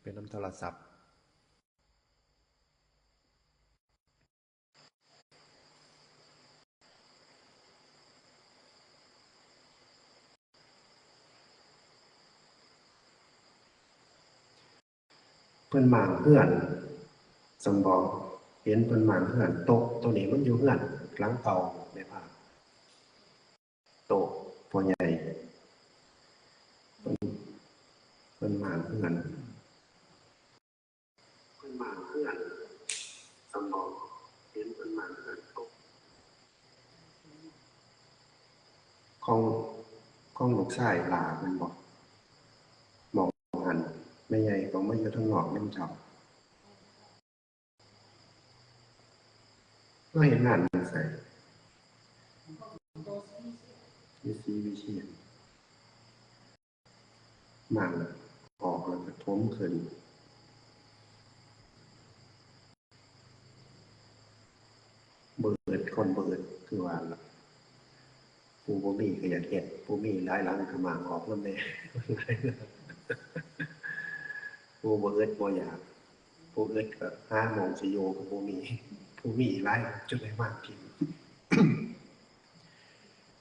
ໄປນຳໂທລະສັບ. ເພິ່ນມ້າງເຮືອນ ສຳບອກ ເຫັນເພິ່ນມ້າງເຮືອນ ໂຕະໂຕນີ້ມັນຢູ່ເຮືອນຫຼັງເກົ່າແມ່ພາ ໂຕະພໍ່ໃຫຍ່ ເພິ່ນ ເພິ່ນມ້າງເຮືອນ ເພິ່ນມ້າງເຮືອນ ສຳບອກ ເຫັນເພິ່ນມ້າງເຮືອນ ໂຕະ ຂອງ ຂອງລູກຊາຍຫຼ້າແມ່ນບໍ່? ໝ່ອງຫັ້ນ ແມ່ໃຫຍ່ກໍມາຢູ່ທາງນອກນຳເຈົ້າ. ລາວເຮັດງານຢູ່ໃສ? ຢູ່ສີວິເຊຍນ. ມ້າງອອກແລ້ວກໍຖົມຂຶ້ນ. ບໍ່ອຶດ ຄົນບໍ່ອຶດ ຄືວ່າລະ ຜູ້ບໍ່ມີກໍຢາກເຮັດ ຜູ້ມີຫຼາຍຫຼັງກໍມ້າງອອກນຳແດ່ ຜູ້ບໍ່ອຶດບໍ່ຢາກ ຜູ້ອຶດກໍຫາໝ່ອງຊິຢູ່ກໍບໍ່ມີ ຜູ້ມີຫຼາຍຈົນໄດ້ມ້າງຖິ້ມ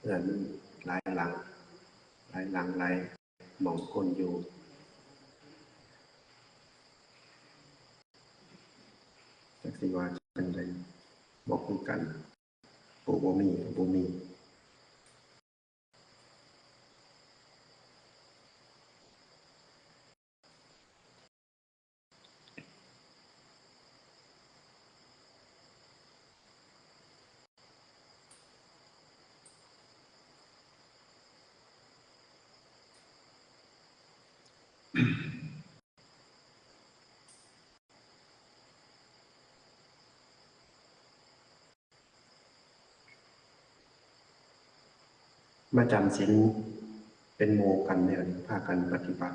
ເຮືອນມັນຫຼາຍຫຼັງ ຫຼາຍຫຼັງຫຼາຍ ໝ່ອງຄົນຢູ່ ຈັກຊິວ່າຈັ່ງໃດ ບໍ່ຄືກັນ ຜູ້ບໍ່ມີກໍບໍ່ມີ. ມາຈຳສິນເປັນໝູ່ກັນແນວນີ້ ພາກັນປະຕິບັດ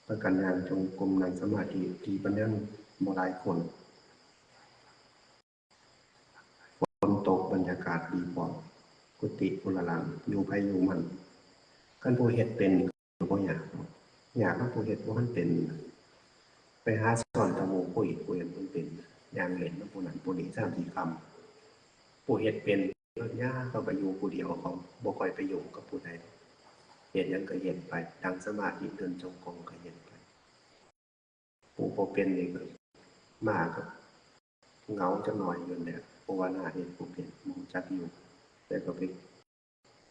ພາກັນຍ່າງຈົງກົມ ນັ່ງສະມາທິ ທີ່ບັນຍັງບໍ່ຫຼາຍຄົນ. ຝົນຕົກ ບັນຍາກາດດີພ້ອມ ກຸຕິຄົນລະຫຼັງ ຢູ່ໃຜຢູ່ມັນ. ຄັນຜູ້ເຮັດເປັນກໍບໍ່ຍາກດອກ ຍາກນຳຜູ້ເຮັດບໍ່ທັນເປັນ. ໄປຫາຊ້ອນຕະໝູຄຸຍ ຜູ້ເຮັດບໍ່ເປັນ ຍ່າງຫຼິ້ນນຳຜູ້ນັ້ນຜູ້ນີ້ສາມສີ່ຄຳ. ຜູ້ເຮັດເປັນ ຍາກ ເຂົາກໍຢູ່ຜູ້ດຽວ ເຂົາບໍ່ຄ່ອຍໄປຫຍຸ້ງກັບຜູ້ໃດ ເຮັດຫຍັງກໍເຮັດໄປ ນັ່ງສະມາທິ ເດີນຈົງກົມກໍເຮັດໄປ. ຜູ້ບໍ່ເປັນນີ້ກໍມາກໍເຫງົາຈັກໜ້ອຍຢູ່ແຫຼະ ເພາະວ່າໜ້າເຮັດບໍ່ເປັນ ບໍ່ຮູ້ຈັກຢູ່ ແຕ່ກໍໄປ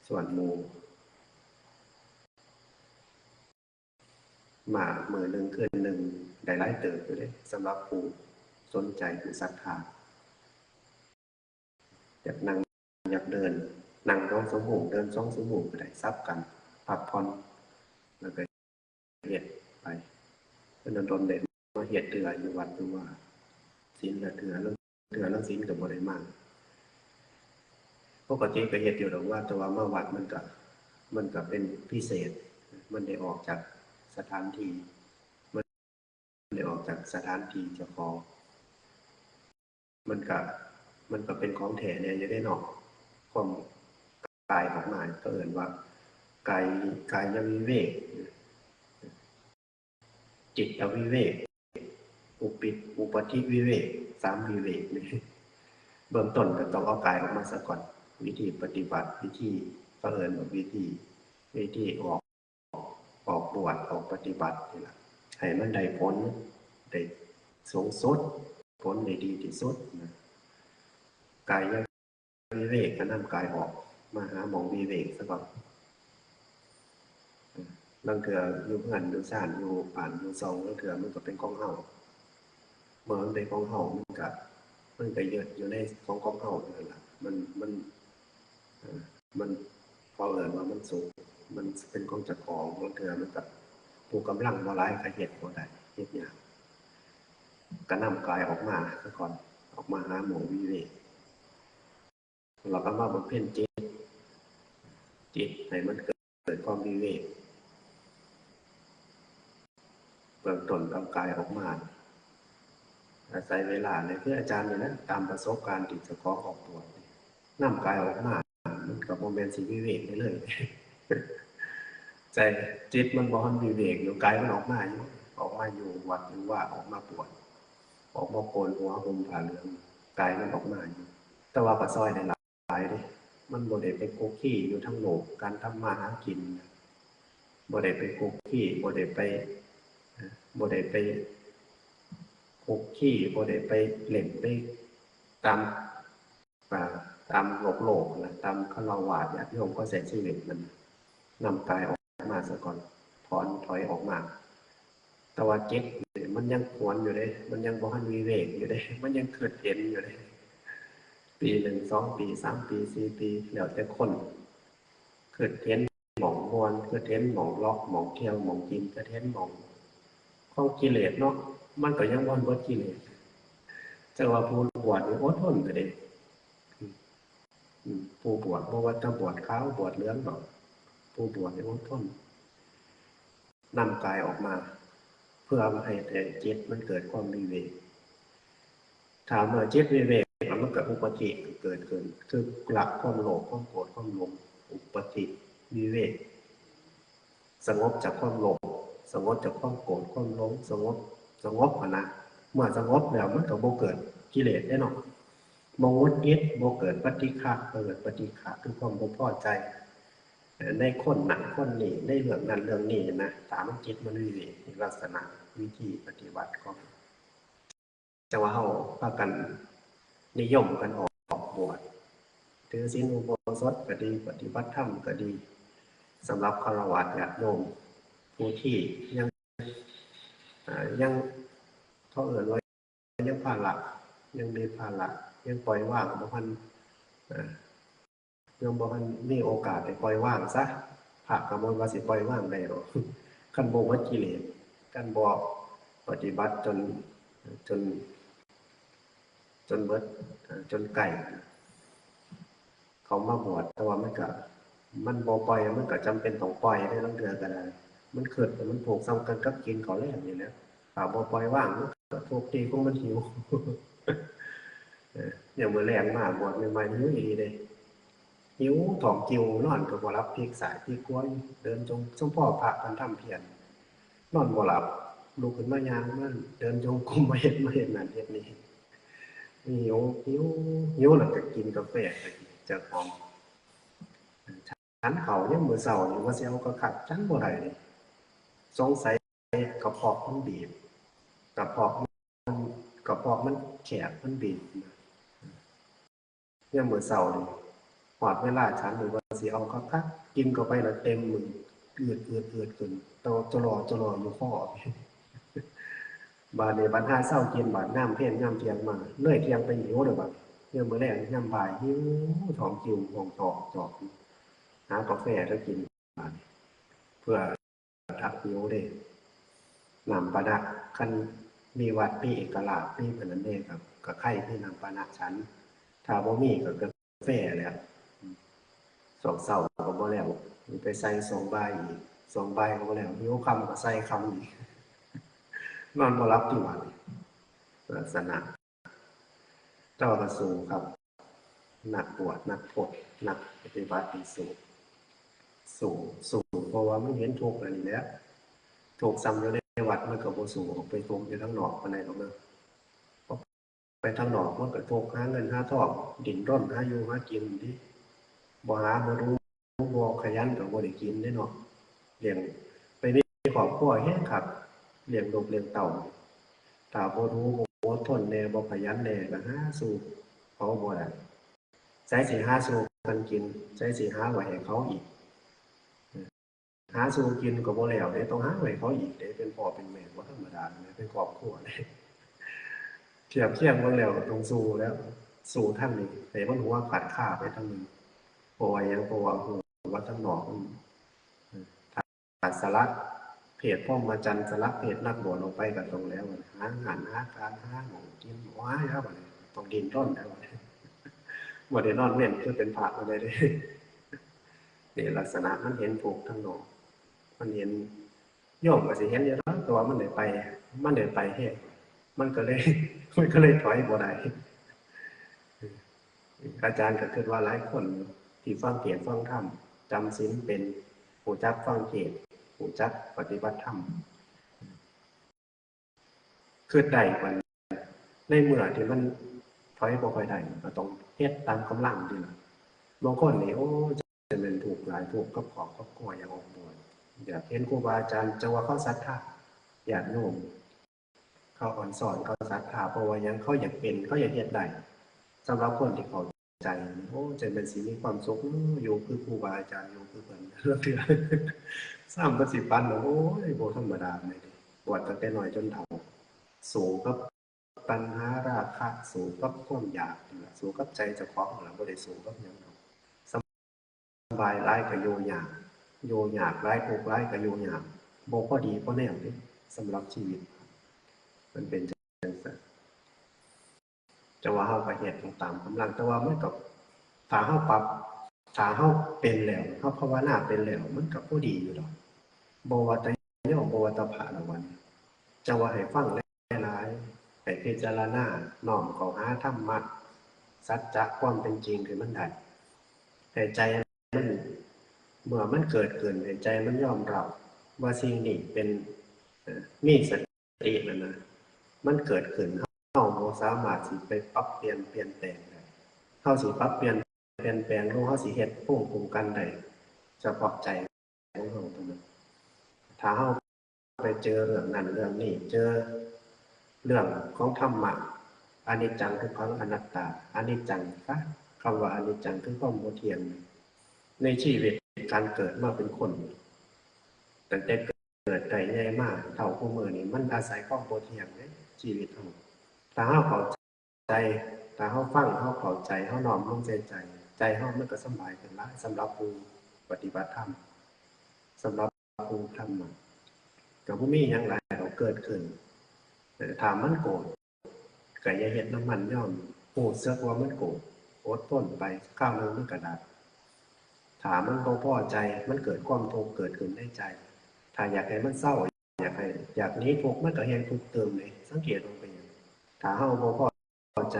ຊວນໝູ່ ມາມື້ໜຶ່ງຄືນໜຶ່ງໄດ້ຫຼາຍເຕີບຢູ່ເດ້ ສຳລັບຜູ້ສົນໃຈ ຜູ້ສັດທາ. ຢາກນັ່ງ ຢາກເດີນ ນັ່ງສອງຊົ່ວໂມງ ເດີນສອງຊົ່ວໂມງກໍໄດ້ ສັບກັນ ພັກຜ່ອນ ແລ້ວກໍເຮັດໄປ. ເປັນດົນໆໄດ້ມາເຮັດເທື່ອຢູ່ວັດຢູ່ວາ ສິນລະເທື່ອ ລາງເທື່ອລາງສິນກໍບໍ່ໄດ້ມາ. ປົກກະຕິກໍເຮັດຢູ່ດອກວ່າ ແຕ່ວ່າມາວັດມັນກໍ ມັນກໍເປັນພິເສດ ມັນໄດ້ອອກຈາກສະຖານທີ່ ມັນ ໄດ້ອອກຈາກສະຖານທີ່ເຈົ້າຂອງ ມັນກະ ມັນກະເປັນຂອງແທ້ແດ່ຢູ່ເດ້ເນາະ. ຄວາມກາຍອອກມາ ເຂົາເອີ້ນວ່າ ກາຍ ກາຍວິເວກ ຈິດວິເວກ ອຸປິ ອຸປະທິວິເວກ ສາມວິເວກນີ້. ເບື້ອງຕົ້ນກໍຕ້ອງເອົາກາຍອອກມາສາກ່ອນ. ວິທີປະຕິບັດ ວິທີ ເຂົາເອີ້ນວ່າວິທີ ວິທີອອກ ອອກບວດ ອອກປະຕິບັດນີ້ລະ ໃຫ້ມັນໄດ້ຜົນ ໄດ້ສູງສຸດ ຜົນໄດ້ດີທີ່ສຸດນະ. ກາຍວິເວກ ກໍນຳກາຍອອກມາຫາໝ່ອງວິເວກສາກ່ອນ. ລາງເທື່ອຢູ່ເຮືອນ ຢູ່ຊານ ຢູ່ບ້ານ ຢູ່ຊ່ອງ ລາງເທື່ອມັນກໍເປັນຂອງເຮົາ. ເມື່ອມັນເປັນຂອງເຮົາ ມັນກະ ມັນກະຍຶດຢູ່ໃນຂອງ ຂອງເຮົານັ້ນລະ. ມັນ ມັນ ເອີ ມັນ ເຂົາເອີ້ນວ່າມັນສຸກ ມັນເປັນຂອງເຈົ້າຂອງ. ບາງເທື່ອມັນກະ ຜູ້ກຳລັງບໍ່ຫຼາຍກະເຮັດບໍ່ໄດ້ ເຮັດຍາກ. ກະນຳກາຍອອກມາສາກ່ອນ ອອກມາຫາໝ່ອງວິເວກ. ແລ້ວກໍມາບຳເພັນຈິດ ຈິດໃຫ້ມັນເກີດຄວາມວິເວກ. ເບື້ອງຕົ້ນເອົາກາຍອອກມາ ອາໄສເວລາ ນີ້ຄືອາຈານນີ້ນະ ຕາມປະສົບການທີ່ເຈົ້າຂອງອອກບວດນີ້ ນຳກາຍອອກມາ ມັນກໍບໍ່ແມ່ນຊິວິເວກໄດ້ເລີຍ. ໃຈ ຈິດມັນບໍ່ທັນວິເວກຢູ່ ກາຍມັນອອກມາຢູ່. ອອກມາຢູ່ວັດ ຫຼືວ່າອອກມາບວດ ອອກມາໂກນຫົວ ຫົ່ມຜ້າເຫຼືອງ ກາຍມັນອອກມາຢູ່ ແຕ່ວ່າກໍຊ່ອຍໄດ້ຫຼາຍເດ້. ມັນບໍ່ໄດ້ໄປຄຸກຄີຢູ່ທາງໂລກ ການທຳມາຫາກິນ ບໍ່ໄດ້ໄປຄຸກຄີ ບໍ່ໄດ້ໄປ ບໍ່ໄດ້ໄປຄຸກຄີ ບໍ່ໄດ້ໄປຫຼິ້ນໄປຕາມ ຕາມໂລກໆນະ ຕາມຄະລາວາດຍາດໂຍມເຂົາໃຊ້ຊີວິດນັ້ນ ນຳກາຍອອກມາສາກ່ອນ ຖອນຖອຍອອກມາ. ແຕ່ວ່າຈິດນີ້ມັນຍັງຫວນຢູ່ເດ້ ມັນຍັງບໍ່ທັນວິເວກຢູ່ເດ້ ມັນຍັງຄິດເຫັນຢູ່ເດ້ ປີໜຶ່ງ ສອງປີ ສາມປີ ສີ່ປີ ແລ້ວແຕ່ຄົນ ຄິດເຫັນ ໝ່ອງມ່ວນ ຄືເຫັນໝ່ອງເລາະ ໝ່ອງທ່ຽວ ໝ່ອງກິນ ຄືເຫັນໝ່ອງຂອງກິເລດເນາະ ມັນກໍຍັງບໍ່ທັນເບິດກິເລດ. ແຕ່ວ່າຜູ້ບວດນີ້ອົດທົນເດ້ ອືມ ຜູ້ບວດ ບໍ່ວ່າຈະບວດຂາວບວດເຫຼືອງດອກ ຜູ້ບວດນີ້ອົດທົນ ນຳກາຍອອກມາ ເພື່ອໃຫ້ແຕ່ຈິດມັນເກີດຄວາມວິເວກ. ຖ້າເມື່ອຈິດວິເວກແລ້ວ ມັນກໍອຸປະຕິກໍເກີດຂຶ້ນ ຄືລະຄວາມໂລບ ຄວາມໂກດ ຄວາມຫຼົງ ອຸປະຕິ ວິເວກ ສະຫງົບຈາກຄວາມໂລບ ສະຫງົບຈາກຄວາມໂກດ ຄວາມຫຼົງ ສະຫງົບ ສະຫງົບຫັ້ນນະ. ເມື່ອສະຫງົບແລ້ວ ມັນກໍບໍ່ເກີດກິເລດເດ້ເນາະ ບໍ່ຫງຸດຫງິດ ບໍ່ເກີດປະຕິຄະ ບໍ່ເກີດປະຕິຄະ ຄືຄວາມບໍ່ພໍໃຈໃນຄົນນັ້ນຄົນນີ້ ໃນເລື່ອງນັ້ນເລື່ອງນີ້ນະ. ຖ້າມັນຈິດມັນວິເວກ ລັກສະນະວິທີປະຕິບັດຂອງ ຈັ່ງວ່າເຮົາພາກັນນິຍົມກັນອອກບວດ ຖືສິນອຸໂບສົດກໍດີ ປະຕິບັດທຳກໍດີ ສຳລັບຄາລະວາດຍາດໂຍມຜູ້ທີ່ຍັງ ເອີ ຍັງ ເຂົາເອີ້ນວ່າຍັງພາລະ ຍັງມີພາລະ ຍັງປ່ອຍວາງ ບໍ່ທັນ ເອີ ຍັງບໍ່ທັນມີໂອກາດໄດ້ປ່ອຍວາງຊະ ພະກໍບໍ່ວ່າຊິປ່ອຍວາງໄດ້ດອກ ຄັນບໍ່ໝົດກິເລດ ຄັນບໍ່ປະຕິບັດຈົນ ຈົນ ຈົນເບິດ ຈົນໃກ້ເຂົ້າມາບວດ. ແຕ່ວ່າມັນກໍ ມັນບໍ່ປ່ອຍ ມັນກໍຈຳເປັນຕ້ອງປ່ອຍເດ້ ລາງເທື່ອກໍໄດ້ ມັນຄຶດ ມັນຜູກສ່ຳກັນກັບກິນເຂົ້າແລງນີ້ແຫຼະ ຖ້າບໍ່ປ່ອຍວາງ ມັນກໍທຸກທີ່ຂອງມັນຫິວ ເອີ ຍາມມື້ແລງມາບວດໃໝ່ໆ ຫິວອີ່ຫຼີເດ້ ຫິວທ້ອງກິວ ນອນກໍບໍ່ຫຼັບ ພິກຊ້າຍພິກຂວາ ເດີນຈົງ ສົມພໍພະເພິ່ນທຳພຽນ ນອນບໍ່ຫຼັບ ລຸກຂຶ້ນມາຍ່າງ ມາເດີນຈົງກົມ ມາເຮັດ ມາເຮັດນັ້ນເຮັດນີ້ ຫິວ ຫິວ ຫິວແລ້ວກໍກິນກາແຟ ເຈົ້າຂອງ ສັນເຂົ້າຍາມມື້ເຊົ້ານີ້ວ່າຊິເອົາຄັກໆ ສັນບໍ່ໄດ້ເດ້ ສົງໄສກະເພາະມັນບີບ ກະເພາະມັນ ກະເພາະມັນແຄບ ມັນບີບ ຍາມມື້ເຊົ້ານີ້ ຮອດເວລາສັນນີ້ວ່າຊິເອົາຄັກໆ ກິນເຂົ້າໄປລະເຕັມມື ອືດໆໆຂຶ້ນ ໂຕຈະຫຼໍ້ຈະຫຼໍ້ຢູ່ຄໍ ບາດນີ້ບັດຫາເຊົ້າກິນ ບາດຍາມເພນຍາມທ່ຽງມາ ເລີຍທ່ຽງໄປຫິວເລີຍບາດ ຍາມມື້ແລງຍາມບ່າຍຫິວ ທ້ອງກິວ ຫ້ອງຕອກຈອກ ຫາກາແຟໄດ້ກິນບາດນີ້ ເພື່ອດັບຫິວເດ້. ນ້ຳປານະ ຄັນມີວັດ ມີເອກະລາດ ມີອັນນັ້ນແດ່ ກໍ ກໍໃຄ່ມີນ້ຳປານະສັນ ຖ້າບໍ່ມີກໍກາແຟແຫຼະ ຊ່ວງເຊົ້າກໍບໍ່ແລ້ວ ໄປໃສ່ຊ່ວງບ່າຍອີກ ຊ່ວງບ່າຍກໍບໍ່ແລ້ວ ຫິວຄ່ຳກໍໃສ່ຄ່ຳອີກ ນອນບໍ່ຫຼັບຕິບາດນີ້ ລັກສະນະ ແຕ່ວ່າກໍສູ້ຄັບ ນັກບວດ ນັກພົດ ນັກປະຕິບັດນີ້ສູ້ ສູ້ ສູ້ ເພາະວ່າມັນເຫັນທຸກແລ້ວນີ້ແຫຼະ ທຸກສ່ຳຢູ່ໃນວັດ ມັນກໍບໍ່ສູ້ອອກໄປທຸກຢູ່ທາງນອກປານໃດດອກເດີ ອອກໄປທາງນອກມັນກໍທຸກ ຫາເງິນຫາທອງ ດິ້ນລົນຫາຢູ່ຫາກິນນີ້ ບໍ່ຫາບໍ່ດູ ບໍ່ຂະຫຍັນກໍບໍ່ໄດ້ກິນເດ້ເນາະ ລ້ຽງ ໄປມີຄອບຄົວແຮງຄັກ ລ້ຽງລູກລ້ຽງເຕົ້າ ຖ້າບໍ່ດູ ບໍ່ອົດທົນແດ່ ບໍ່ຂະຫຍັນແດ່ ກໍຫາສູ້ເຂົາບໍ່ໄດ້ ໃສຊິຫາສູ່ກັນກິນ ໃສຊິຫາໄວ້ໃຫ້ເຂົາອີກ ຫາສູ່ກິນກໍບໍ່ແລ້ວເດ້ ຕ້ອງຫາໄວ້ໃຫ້ເຂົາອີກເດ້ ເປັນພໍ່ເປັນແມ່ບໍ່ທຳມະດາເດ້ ເປັນຄອບຄົວເດ້ ທຽບຄຽງເບິ່ງແລ້ວກໍຕ້ອງສູ້ແລ້ວ ສູ້ທາງນີ້ໃຫ້ມັນຫົວຂາດຄາໄປທາງໜຶ່ງ ເພາະວ່າຫຍັງ ເພາະວ່າຮູ້ວ່າທາງນອກມັນ ຖ້າສະຫຼະເພດພົມມະຈັນ ສະຫຼະເພດນັກບວດອອກໄປກໍຕ້ອງແລ້ວ ຫາງານຫາການ ຫາໝ່ອງກິນໝ່ອງຫາຍາ ບັດນີ້ຕ້ອງດີ້ນລົນແລ້ວ ບັດນີ້ ບໍ່ໄດ້ນອນເວັນຄືເປັນພະບໍ່ໄດ້ເດ້ ນີ້ລັກສະນະມັນເຫັນທຸກທາງນອກ ມັນເຫັນ ໂຍມກໍຊິເຫັນຢູ່ດອກ ແຕ່ວ່າມັນໄດ້ໄປ ມັນໄດ້ໄປແຮງ ມັນກໍເລີຍ ມັນກໍເລີຍຖອຍບໍ່ໄດ້ ອາຈານກໍຄິດວ່າຫຼາຍຄົນທີ່ຟັງເທດຟັງທຳ ຈຳສິນເປັນ ຮູ້ຈັກຟັງເທດ ຮູ້ຈັກປະຕິບັດທຳ ຄິດໄດ້ບັດ ໃນເມື່ອທີ່ມັນຖອຍບໍ່ຄ່ອຍໄດ້ ກໍຕ້ອງເຮັດຕາມກຳລັງນີ້ລະ. ບາງຄົນນີ້ ໂອ້ຍ ຈະແມ່ນທຸກຫຼາຍ ທຸກກັບຄອບກັບຄົວ ຢາກອອກບວດ ຢາກເຫັນຄູບາອາຈານ ຈັ່ງວ່າເຂົາສັດທາ ຍາດໂຍມ ເຂົາອອນຊອນ ເຂົາສັດທາ ເພາະວ່າຫຍັງ? ເຂົາຢາກເປັນ ເຂົາຢາກເຮັດໄດ້. ສຳລັບຄົນທີ່ເຂົ້າໃຈ ໂອ້ ຈັ່ງແມ່ນຊິມີຄວາມສຸກເນາະ ຢູ່ຄືຄູບາອາຈານ ຢູ່ຄືເພິ່ນ ລາງເທື່ອ ຊ້ຳກໍຊິຝັນວ່າ ໂອ້ຍ ບໍ່ທຳມະດາແມ່ນເດ ບວດຕັ້ງແຕ່ນ້ອຍຈົນເຖົ້າ ສູ້ກັບຕັນຫາ ລາຄະ ສູ້ກັບຄວາມຢາກນີ້ລະ ສູ້ກັບໃຈເຈົ້າຂອງນີ້ລະ ບໍ່ໄດ້ສູ້ກັບຫຍັງດອກ. ສະບາຍຫຼາຍກໍຢູ່ຍາກ ຢູ່ຍາກຫຼາຍ ທຸກຫຼາຍກໍຢູ່ຍາກ ບໍ່ພໍດີພໍແນວເດ້ ສຳລັບຊີວິດ ມັນເປັນຈັ່ງຊັ້ນ. ແຕ່ວ່າເຮົາກໍເຮັດເອົາຕາມກຳລັງ ແຕ່ວ່າມັນກໍ ຖ້າເຮົາປັບ ຖ້າເຮົາເປັນແລ້ວ ເຮົາພາວະນາເປັນແລ້ວ ມັນກໍພໍດີຢູ່ດອກ ບໍ່ວ່າແຕ່ໂຍມ ບໍ່ວ່າແຕ່ພະລະວັນ ຈະວ່າໃຫ້ຟັງຫຼາຍໆ ໃຫ້ພິຈາລະນາ ນ້ອມເຂົ້າຫາທຳມະ ສັດຈະຄວາມເປັນຈິງທີ່ມັນໄດ້ ໃຫ້ໃຈມັນ ເມື່ອມັນເກີດຂຶ້ນ ໃຫ້ໃຈມັນຍອມຮັບວ່າສິ່ງນີ້ເປັນ ເອີ ມີສະ ຕິນັ້ນນະ ມັນເກີດຂຶ້ນ ເຮົາບໍ່ສາມາດຊິໄປປັບປ່ຽນ ປ່ຽນແປງໄດ້. ເຮົາຊິປັບປ່ຽນ ປ່ຽນແປງ ຫຼືເຮົາຊິເຮັດພູມຄຸ້ມກັນໄດ້ສະເພາະໃຈຂອງເຮົາເທົ່ານັ້ນ. ຖ້າເຮົາໄປເຈີເລື່ອງນັ້ນເລື່ອງນີ້ ເຈີເລື່ອງຂອງທຳມະ ອະນິດຈັງ ທຸກຂັງ ອະນັດຕາ ອະນິດຈັງຊະ ຄຳວ່າອະນິດຈັງຄືຄວາມບໍ່ທ່ຽງ ໃນຊີວິດການເກີດມາເປັນຄົນ ຕັ້ງແຕ່ເກີດໄດ້ໃຫຍ່ມາເທົ່າຄູ່ມື້ນີ້ ມັນອາໄສຄວາມບໍ່ທ່ຽງເດ້ ຊີວິດເຮົາ. ຖ້າເຮົາເຂົ້າໃຈ ຖ້າເຮົາຟັງ ເຮົາເຂົ້າໃຈ ເຮົານ້ອມລົງໃສ່ໃຈ ໃຈເຮົາມັນກໍສະບາຍຂຶ້ນຫຼາຍ ສຳລັບຜູ້ປະຕິບັດທຳ ສຳລັບຜູ້ທຳມະ ກໍບໍ່ມີຫຍັງຫຼາຍດອກເກີດຂຶ້ນ. ເອີ ຖ້າມັນໂກດ ກໍຢ່າເຮັດນຳມັນ ຍອມຮູ້ສຶກວ່າມັນໂກດ ອົດທົນໄປ ຄາວໜຶ່ງມັນກໍດັບ. ຖ້າມັນບໍ່ພໍໃຈ ມັນເກີດຄວາມທຸກເກີດຂຶ້ນໃນໃຈ ຖ້າຢາກໃຫ້ມັນເຊົາ ຢາກໃຫ້ ຢາກໜີທຸກ ມັນກໍແຮ່ງທຸກຕື່ມເດ້. ສັງເກດເບິ່ງເປັນຫຍັງ? ຖ້າເຮົາບໍ່ພໍໃຈ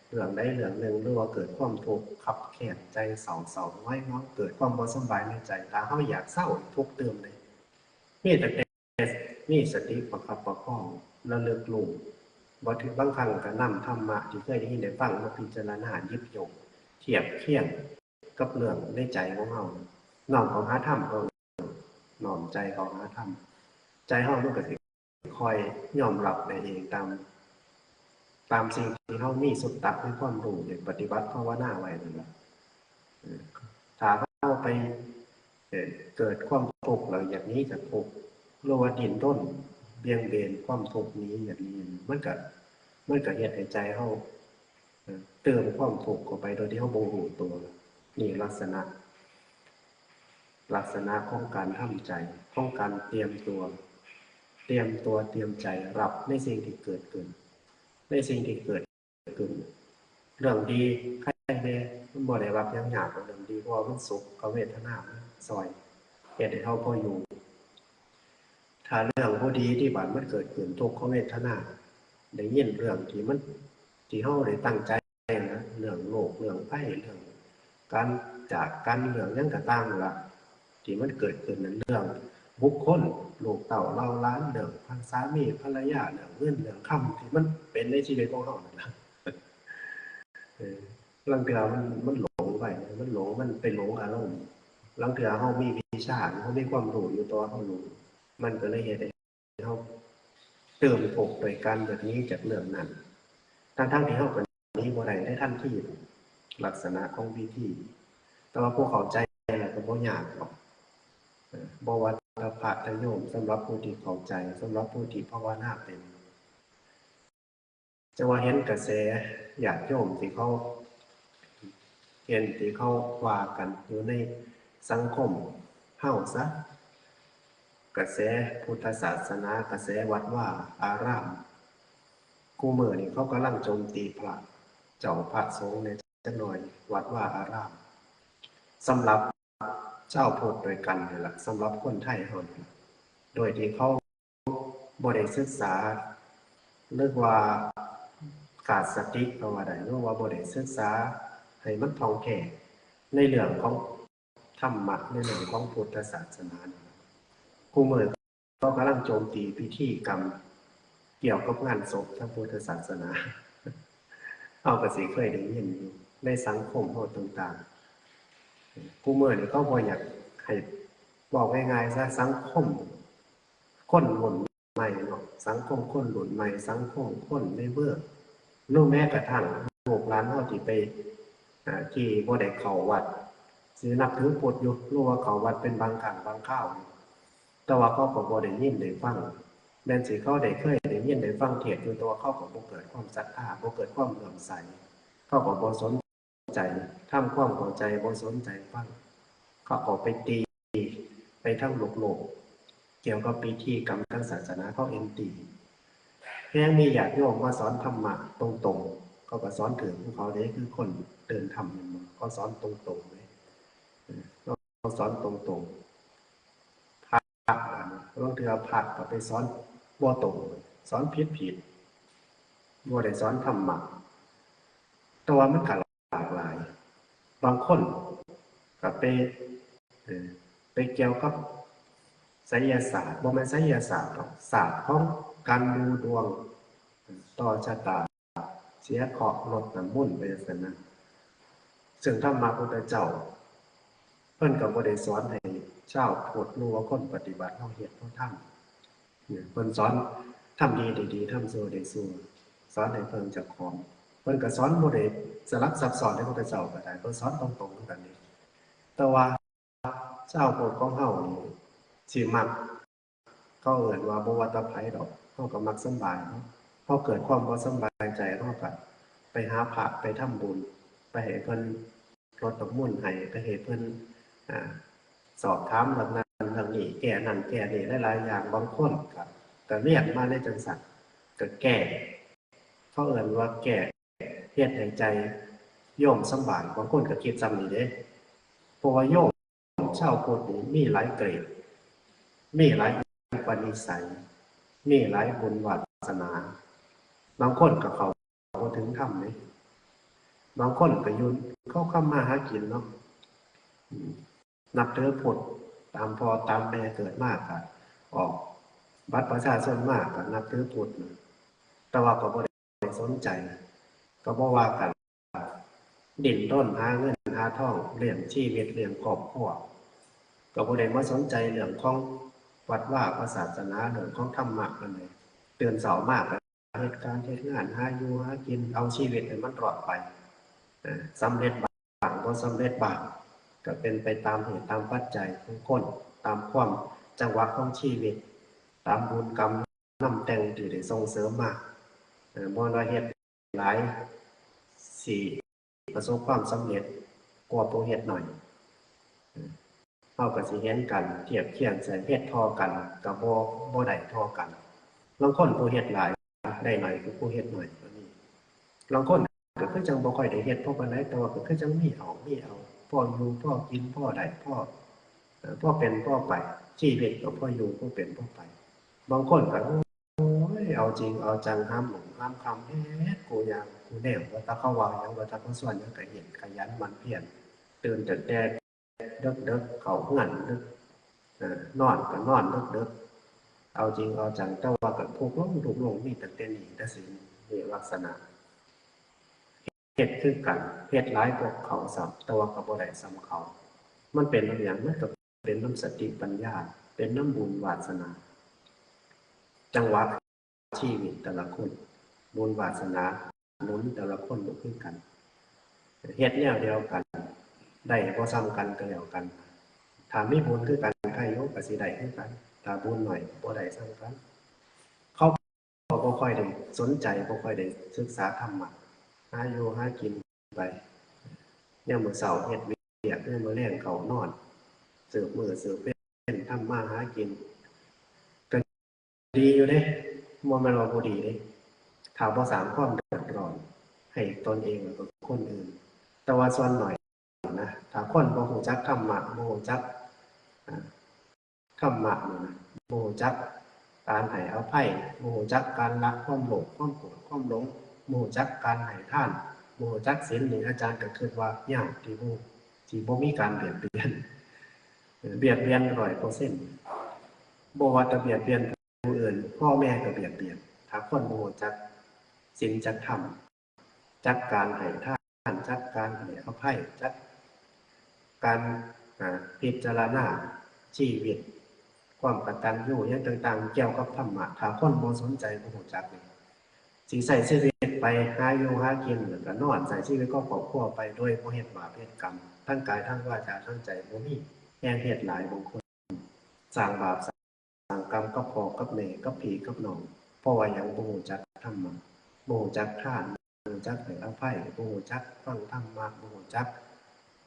ເລື່ອງໃດເລື່ອງໜຶ່ງ ຫຼືວ່າເກີດຄວາມທຸກຄັບແຄ້ນ ໃຈເສົ້າໆ ຫງອຍເຫງົາ ເກີດຄວາມບໍ່ສະບາຍໃນໃຈ ຖ້າເຮົາຢາກເຊົາ ທຸກຕື່ມເດ້. ມີແຕ່ ມີສະຕິປະຄັບປະຄອງ ລະລຶກຮູ້ ບໍ່ຖືກ ບາງຄັ້ງກໍນຳທຳມະທີ່ເຄີຍໄດ້ຍິນໄດ້ຟັງມາພິຈາລະນາ ຫຍິບຍົກ ທຽບຄຽງກັບເລື່ອງໃນໃຈຂອງເຮົາ ນ້ອມເຂົ້າຫາທຳຂອງເຮົາ ນ້ອມໃຈເຂົ້າຫາທຳ ໃຈເຮົາມັນກໍຊິຄ່ອຍຍອມຮັບໄດ້ເອງຕາມ ຕາມສິ່ງທີ່ເຮົາມີສຸດຕະ ມີຄວາມຮູ້ ໄດ້ປະຕິບັດພາວະນາໄວ້ນັ້ນລະ. ເອີ ຖ້າເຮົາໄປ ເອີ ເກີດຄວາມທຸກ ແລ້ວຢາກໜີຈາກທຸກ ຫຼືວ່າດີ້ນລົນບຽງເບນຄວາມທຸກໜີ ຢາກໜີ ມັນກະ ມັນກະເຮັດໃຫ້ໃຈເຮົາ ເອີ ເຕີມຄວາມທຸກເຂົ້າໄປໂດຍທີ່ເຮົາບໍ່ຮູ້ຕົວ. ນີ້ລັກສະນະ ລັກສະນະຂອງການທຳໃຈ ຂອງການຕຽມຕົວ ຕຽມຕົວ ຕຽມໃຈຮັບໃນສິ່ງທີ່ເກີດຂຶ້ນ ໃນສິ່ງທີ່ເກີດ ຂຶ້ນ ເລື່ອງດີໃຄແດ່ ມັນບໍ່ໄດ້ຮັບຫຍັງຍາກດອກເລື່ອງດີ ເພາະວ່າມັນສຸກຂະເວທະນາມັນຊ່ອຍເຮັດໃຫ້ເຮົາພໍຢູ່. ຖ້າເລື່ອງບໍ່ດີທີ່ບາດມັນເກີດຂຶ້ນ ທຸກຂະເວທະນາ ໄດ້ຍິນເລື່ອງທີ່ມັນ ທີ່ເຮົາໄດ້ຕັ້ງໃຈນະ ເລື່ອງໂລກ ເລື່ອງໄພ ເລື່ອງການຈາກກັນ ເລື່ອງຫຍັງກໍຕ່າງລະ ທີ່ມັນເກີດຂຶ້ນນັ້ນ ເລື່ອງບຸກຄົນ ລູກເຕົ້າເຫຼົ່າຫຼານ ເລື່ອງພັນສາມີພັນລະຍາ ເລື່ອງເງິນເລື່ອງຄຳ ທີ່ມັນເປັນໃນຊີວິດຂອງເຮົານັ້ນລະ. ເອີ ລາງເທື່ອມັນ ມັນຫຼົງໄປ ມັນຫຼົງ ມັນໄປຫຼົງອາລົມ. ລາງເທື່ອເຮົາມີວິຊາ ເຮົາມີຄວາມຮູ້ຢູ່ ແຕ່ວ່າເຮົາຫຼົງ ມັນກໍເລີຍເຮັດໃຫ້ ເຮົາຕື່ມທຸກໂດຍການແບບໜີຈາກເລື່ອງນັ້ນ ທັງໆທີ່ເຮົາກໍໜີບໍ່ໄດ້ໃນທັນທີ ລັກສະນະຂອງວິທີ. ແຕ່ວ່າຜູ້ເຂົ້າໃຈແລ້ວກໍບໍ່ຍາກດອກ ເອີ ບໍ່ວ່າແຕ່ພະແຕ່ໂຍມ ສຳລັບຜູ້ທີ່ເຂົ້າໃຈ ສຳລັບຜູ້ທີ່ພາວະນາເປັນ. ຈະວ່າເຫັນກະແສຍາດໂຍມທີ່ເຂົາ ເຫັນທີ່ເຂົາວ່າກັນຢູ່ໃນສັງຄົມເຮົາຊະ ກະແສພຸດທະສາສະໜາ ກະແສວັດວາອາຣາມ ຄູ່ມື້ນີ້ເຂົາກຳລັງໂຈມຕີພະເຈົ້າພະສົງແດ່ຈັກໜ່ອຍ ວັດວາອາຣາມ ສຳລັບ ຊາວພຸດດ້ວຍກັນນີ້ລະ ສຳລັບຄົນໄທເຮົານີ້ລະ ໂດຍທີ່ເຂົາບໍ່ໄດ້ສຶກສາ ຫຼືວ່າຂາດສະຕິກໍວ່າໄດ້ ຫຼືວ່າບໍ່ໄດ້ສຶກສາໃຫ້ມັນທ່ອງແທ້ໃນເລື່ອງຂອງທຳມະ ໃນເລື່ອງຂອງພຸດທະສາສະໜານີ້ລະ. ຄູ່ມື້ ເຂົາກຳລັງໂຈມຕີພິທີກຳ ກ່ຽວກັບງານສົບທາງພຸດທະສາສະໜາ ເຮົາກໍຊິເຄີຍໄດ້ຍິນຢູ່ໃນສັງຄົມເຮົາຕ່າງໆ. ຄູ່ມື້ນີ້ເຂົາບໍ່ຢາກໃຫ້ ເວົ້າງ່າຍໆຊະ ສັງຄົມຄົນລຸ້ນໃໝ່ເນາະ, ສັງຄົມຄົນລຸ້ນໃໝ່, ສັງຄົມຄົນໃນເມືອງ ຫຼືແມ້ກະທັ່ງລູກຫຼານເຮົາທີ່ໄປ ອາ ທີ່ບໍ່ໄດ້ເຂົ້າວັດ ຊິນັບຖືພຸດຢູ່ ຫຼືວ່າເຂົ້າວັດເປັນບາງຄັ້ງບາງຄາວ ແຕ່ວ່າເຂົາກໍບໍ່ໄດ້ຍິນໄດ້ຟັງ. ແມ່ນຊິເຂົາໄດ້ເຄີຍໄດ້ຍິນໄດ້ຟັງເທດຢູ່ ແຕ່ວ່າເຂົາກໍບໍ່ເກີດຄວາມສັດທາ ບໍ່ເກີດຄວາມເຫຼື້ອມໃສ, ເຂົາກໍບໍ່ສົນໃຈທຳຄວາມເຂົ້າໃຈ, ບໍ່ສົນໃຈຟັງ, ເຂົາກໍໄປຕີໄປທາງໂລກໆ ກ່ຽວກັບພິທີກຳທາງສາສະໜາ ເຂົາແອນຕີ. ແຮງມີຍາດໂຍມມາສອນທຳມະຕົງໆ ເຂົາກໍສອນຖືກຂອງເຂົາເດ້ ຄືຄົນເດີນທຳແມ່ນບໍ່? ເຂົາສອນຕົງໆເດ້ ເຂົາສອນຕົງໆ. ພະ ບາງເທື່ອພະກໍໄປສອນບໍ່ຕົງ ສອນຜິດໆ ບໍ່ໄດ້ສອນທຳມະ. ແຕ່ວ່າມັນກໍຫຼາກຫຼາຍ, ບາງຄົນກໍໄປ ເອີ ໄປກ່ຽວກັບໄສຍະສາດ, ບໍ່ແມ່ນໄສຍະສາດດອກ, ສາດຂອງການດູດວງ ຕໍ່ຊະຕາ ເສຍເຄາະ ລົດນ້ຳມົນໄປຈັ່ງຊັ້ນນະ. ເຊິ່ງທຳມະພຸດທະເຈົ້າ ເພິ່ນກໍບໍ່ໄດ້ສອນໃຫ້ຊາວພຸດ ຫຼືວ່າຄົນປະຕິບັດເຮົາເຮັດເຮົາທຳ. ເພິ່ນສອນທຳດີໄດ້ດີ ທຳຊົ່ວໄດ້ຊົ່ວ, ສອນໃຫ້ເພິ່ງເຈົ້າຂອງ. ເພິ່ນກໍສອນບໍ່ໄດ້ສະຫຼັບຊັບຊ້ອນໃນພຸດທະເຈົ້າກໍໄດ້, ເພິ່ນສອນຕົງໆຄືກັນເດ້. ແຕ່ວ່າ ຊາວພຸດຂອງເຮົານີ້ຊິມັກ ເຂົາເອີ້ນວ່າບໍ່ວ່າແຕ່ໃຜດອກ, ເຮົາກໍມັກສຳບາຍເນາະ. ເຮົາເກີດຄວາມບໍ່ສຳບາຍໃຈ ເຮົາກໍໄປຫາພະ ໄປທຳບຸນ ໄປໃຫ້ເພິ່ນລົດນ້ຳມົນໃຫ້, ໄປໃຫ້ເພິ່ນ ອາ ສອບຖາມເລື່ອງນັ້ນເລື່ອງນີ້, ແກ້ນັ້ນແກ້ນີ້ຫຼາຍໆຢ່າງ. ບາງຄົນກໍ ກໍວຽນມາໃນຈັ່ງຊັ້ນ, ກໍແກ້ ເຂົາເອີ້ນວ່າແກ້ ເຮັດໃຫ້ໃຈໂຍມສຳບາຍ. ບາງຄົນກໍຄິດສ່ຳນີ້ເດ້ ເພາະວ່າໂຍມຊາວພຸດນີ້ມີຫຼາຍເກຣດ ມີຫຼາຍອຸປະນິໄສ ມີຫຼາຍບຸນວາສະໜາ. ບາງຄົນກໍເຂົ້າບໍ່ເຖິງທຳເດ້, ບາງຄົນກໍຢູ່ເຂົ້າຄຳມາຫາກິນເນາະ ອືມ ນັບຖືພຸດຕາມພໍ່ຕາມແມ່ເກີດມາກໍອອກບັດປະຊາຊົນມາກໍນັບຖືພຸດນະ ແຕ່ວ່າກໍບໍ່ໄດ້ສົນໃຈ ກໍບໍ່ວ່າກັນ ດິ້ນລົນຫາເງິນຫາທອງລ້ຽງຊີວິດລ້ຽງຄອບຄົວ ກໍບໍ່ໄດ້ມາສົນໃຈເລື່ອງຂອງວັດວາພະສາສະໜາ ເລື່ອງຂອງທຳມະປານໃດ. ຕື່ນເຊົ້າມາກໍ ເຮັດການເຮັດງານ ຫາຢູ່ຫາກິນ ເອົາຊີວິດໃຫ້ມັນລອດໄປ ເອີ ສຳເລັດບ້າງ ບໍ່ສຳເລັດບ້າງ ກໍເປັນໄປຕາມເຫດຕາມປັດໄຈຂອງຄົນ ຕາມຄວາມຈັງຫວະຂອງຊີວິດ ຕາມບຸນກຳນຳແຕ່ງທີ່ໄດ້ສົ່ງເສີມມາ. ເອີ ບໍ່ວ່າເຮັດຫຼາຍ ຊິປະສົບຄວາມສຳເລັດກວ່າຜູ້ເຮັດໜ້ອຍ. ເຮົາກໍຊິເຫັນກັນ ທຽບຄຽງໃສ່ ເຮັດທໍ່ກັນກໍບໍ່ ບໍ່ໄດ້ທໍ່ກັນ. ລາງຄົນຜູ້ເຮັດຫຼາຍໄດ້ໜ້ອຍກວ່າຜູ້ເຮັດໜ້ອຍກໍມີ. ລາງຄົນກໍຄືຈັ່ງບໍ່ຄ່ອຍໄດ້ເຮັດພໍປານໃດ ແຕ່ວ່າກໍຄືຈັ່ງມີເອົາ ມີເອົາ ພໍຢູ່ພໍກິນ ພໍໄດ້ ພໍ ເອີ ພໍເປັນພໍໄປ ຊີວິດກໍພໍຢູ່ພໍເປັນພໍໄປ. ບາງຄົນກໍ ໂອ້ຍ ເອົາຈິງເອົາຈັງ ຫາມໜຸ່ມຫາມຄຳ ເຮັດຄູ່ຢ່າງຄູ່ແນວ ວ່າແຕ່ເຂົາເວົ້າຫຍັງ ວ່າແຕ່ເຂົາຊວນຫຍັງກໍເຮັດ ຂະຫຍັນໝັ່ນພຽນ ຕື່ນຕັ້ງແຕ່ເດິກໆ ເຂົ້າເຮືອນດຶກ ເອີ ນອນກໍນອນເດິກໆ ເອົາຈິງເອົາຈັງ ແຕ່ວ່າກໍທຸກລົງ ທຸກລົງ ມີຕັ້ງແຕ່ໜີແຕ່ສິນ ນີ້ລັກສະນະ ເຮັດຄືກັນ ເຮັດຫຼາຍກວ່າເຂົາຊ້ຳ ແຕ່ວ່າກໍບໍ່ໄດ້ສ່ຳເຂົາ. ມັນເປັນນຳຫຍັງ? ມັນກໍເປັນນຳສະຕິປັນຍາ ເປັນນຳບຸນວາສະໜາ ຈັງຫວະຊີວິດແຕ່ລະຄົນ ບຸນວາສະໜາໜູນແຕ່ລະຄົນບໍ່ຄືກັນ. ເຮັດແນວດຽວກັນ ໄດ້ບໍ່ສ່ຳກັນກໍແລ້ວກັນ. ຖ້າມີບຸນຄືກັນ ໃຜຢູ່ກໍຊິໄດ້ຄືກັນ, ຖ້າບຸນໜ້ອຍກໍບໍ່ໄດ້ສ່ຳກັນ. ເຂົາ ກໍບໍ່ຄ່ອຍໄດ້ສົນໃຈ ບໍ່ຄ່ອຍໄດ້ສຶກສາທຳມະ ຫາຢູ່ຫາກິນໄປ. ຍາມມື້ເຊົ້າເຮັດວຽກ ຍາມມື້ແລງເຂົ້ານອນ ສືບມື້ສືບເວັນ ທຳມາຫາກິນ ກໍດີຢູ່ເດ້ ບໍ່ແມ່ນວ່າບໍ່ດີເດ້ ຖ້າບໍ່ສ້າງຄວາມເດືອດຮ້ອນໃຫ້ຕົນເອງ ແລ້ວກໍຄົນອື່ນ. ແຕ່ວ່າສ່ວນໜ້ອຍ ນະ ຖ້າຄົນບໍ່ຮູ້ຈັກທຳມະ ບໍ່ຮູ້ຈັກ ອ່າ ທຳມະນີ້ນະ ບໍ່ຮູ້ຈັກການໃຫ້ອະໄພ ບໍ່ຮູ້ຈັກການລະຄວາມໂລບ ຄວາມໂກດ ຄວາມຫຼົງ ບໍ່ຮູ້ຈັກການໃຫ້ທານ ບໍ່ຮູ້ຈັກສິນນີ້ ອາຈານກໍຄິດວ່າຍາກທີ່ບໍ່ ທີ່ບໍ່ມີການບຽດບຽນ ເອີ ບຽດບຽນຮ້ອຍເປີເຊັນ ບໍ່ວ່າຈະບຽດບຽນ ຜູ້ອື່ນ ພໍ່ແມ່ກໍບຽດບຽນ ຖ້າຄົນບໍ່ຮູ້ຈັກສິນຈັກທຳ ຈັກການໃຫ້ທານ ຈັກການໃຫ້ອະໄພ ຈັກການ ອາ ພິຈາລະນາຊີວິດ ຄວາມກະຕັນຍູຫຍັງຕ່າງໆ ກ່ຽວກັບທຳມະ ຖ້າຄົນບໍ່ສົນໃຈ ບໍ່ຮູ້ຈັກນີ້ ຊິໃຊ້ຊີວິດໄປຫາຢູ່ຫາກິນ ແລ້ວກະນອນ ໃຊ້ຊີວິດຂອງຄອບຄົວໄປໂດຍບໍ່ເຮັດບາບເຮັດກຳ ທັງກາຍ ທັງວາຈາ ທັງໃຈ ບໍ່ມີແຮງເຮັດຫຼາຍ ບາງຄົນສ້າງບາບສ້າງກຳກັບພໍ່ກັບແມ່ ກັບພີ່ກັບນ້ອງ ເພາະວ່າຫຍັງ? ບໍ່ຮູ້ຈັກທຳມະ ບໍ່ຮູ້ຈັກທານ ບໍ່ຮູ້ຈັກໃຫ້ອະໄພ ບໍ່ຮູ້ຈັກຟັງທຳມະ ບໍ່ຮູ້ຈັກ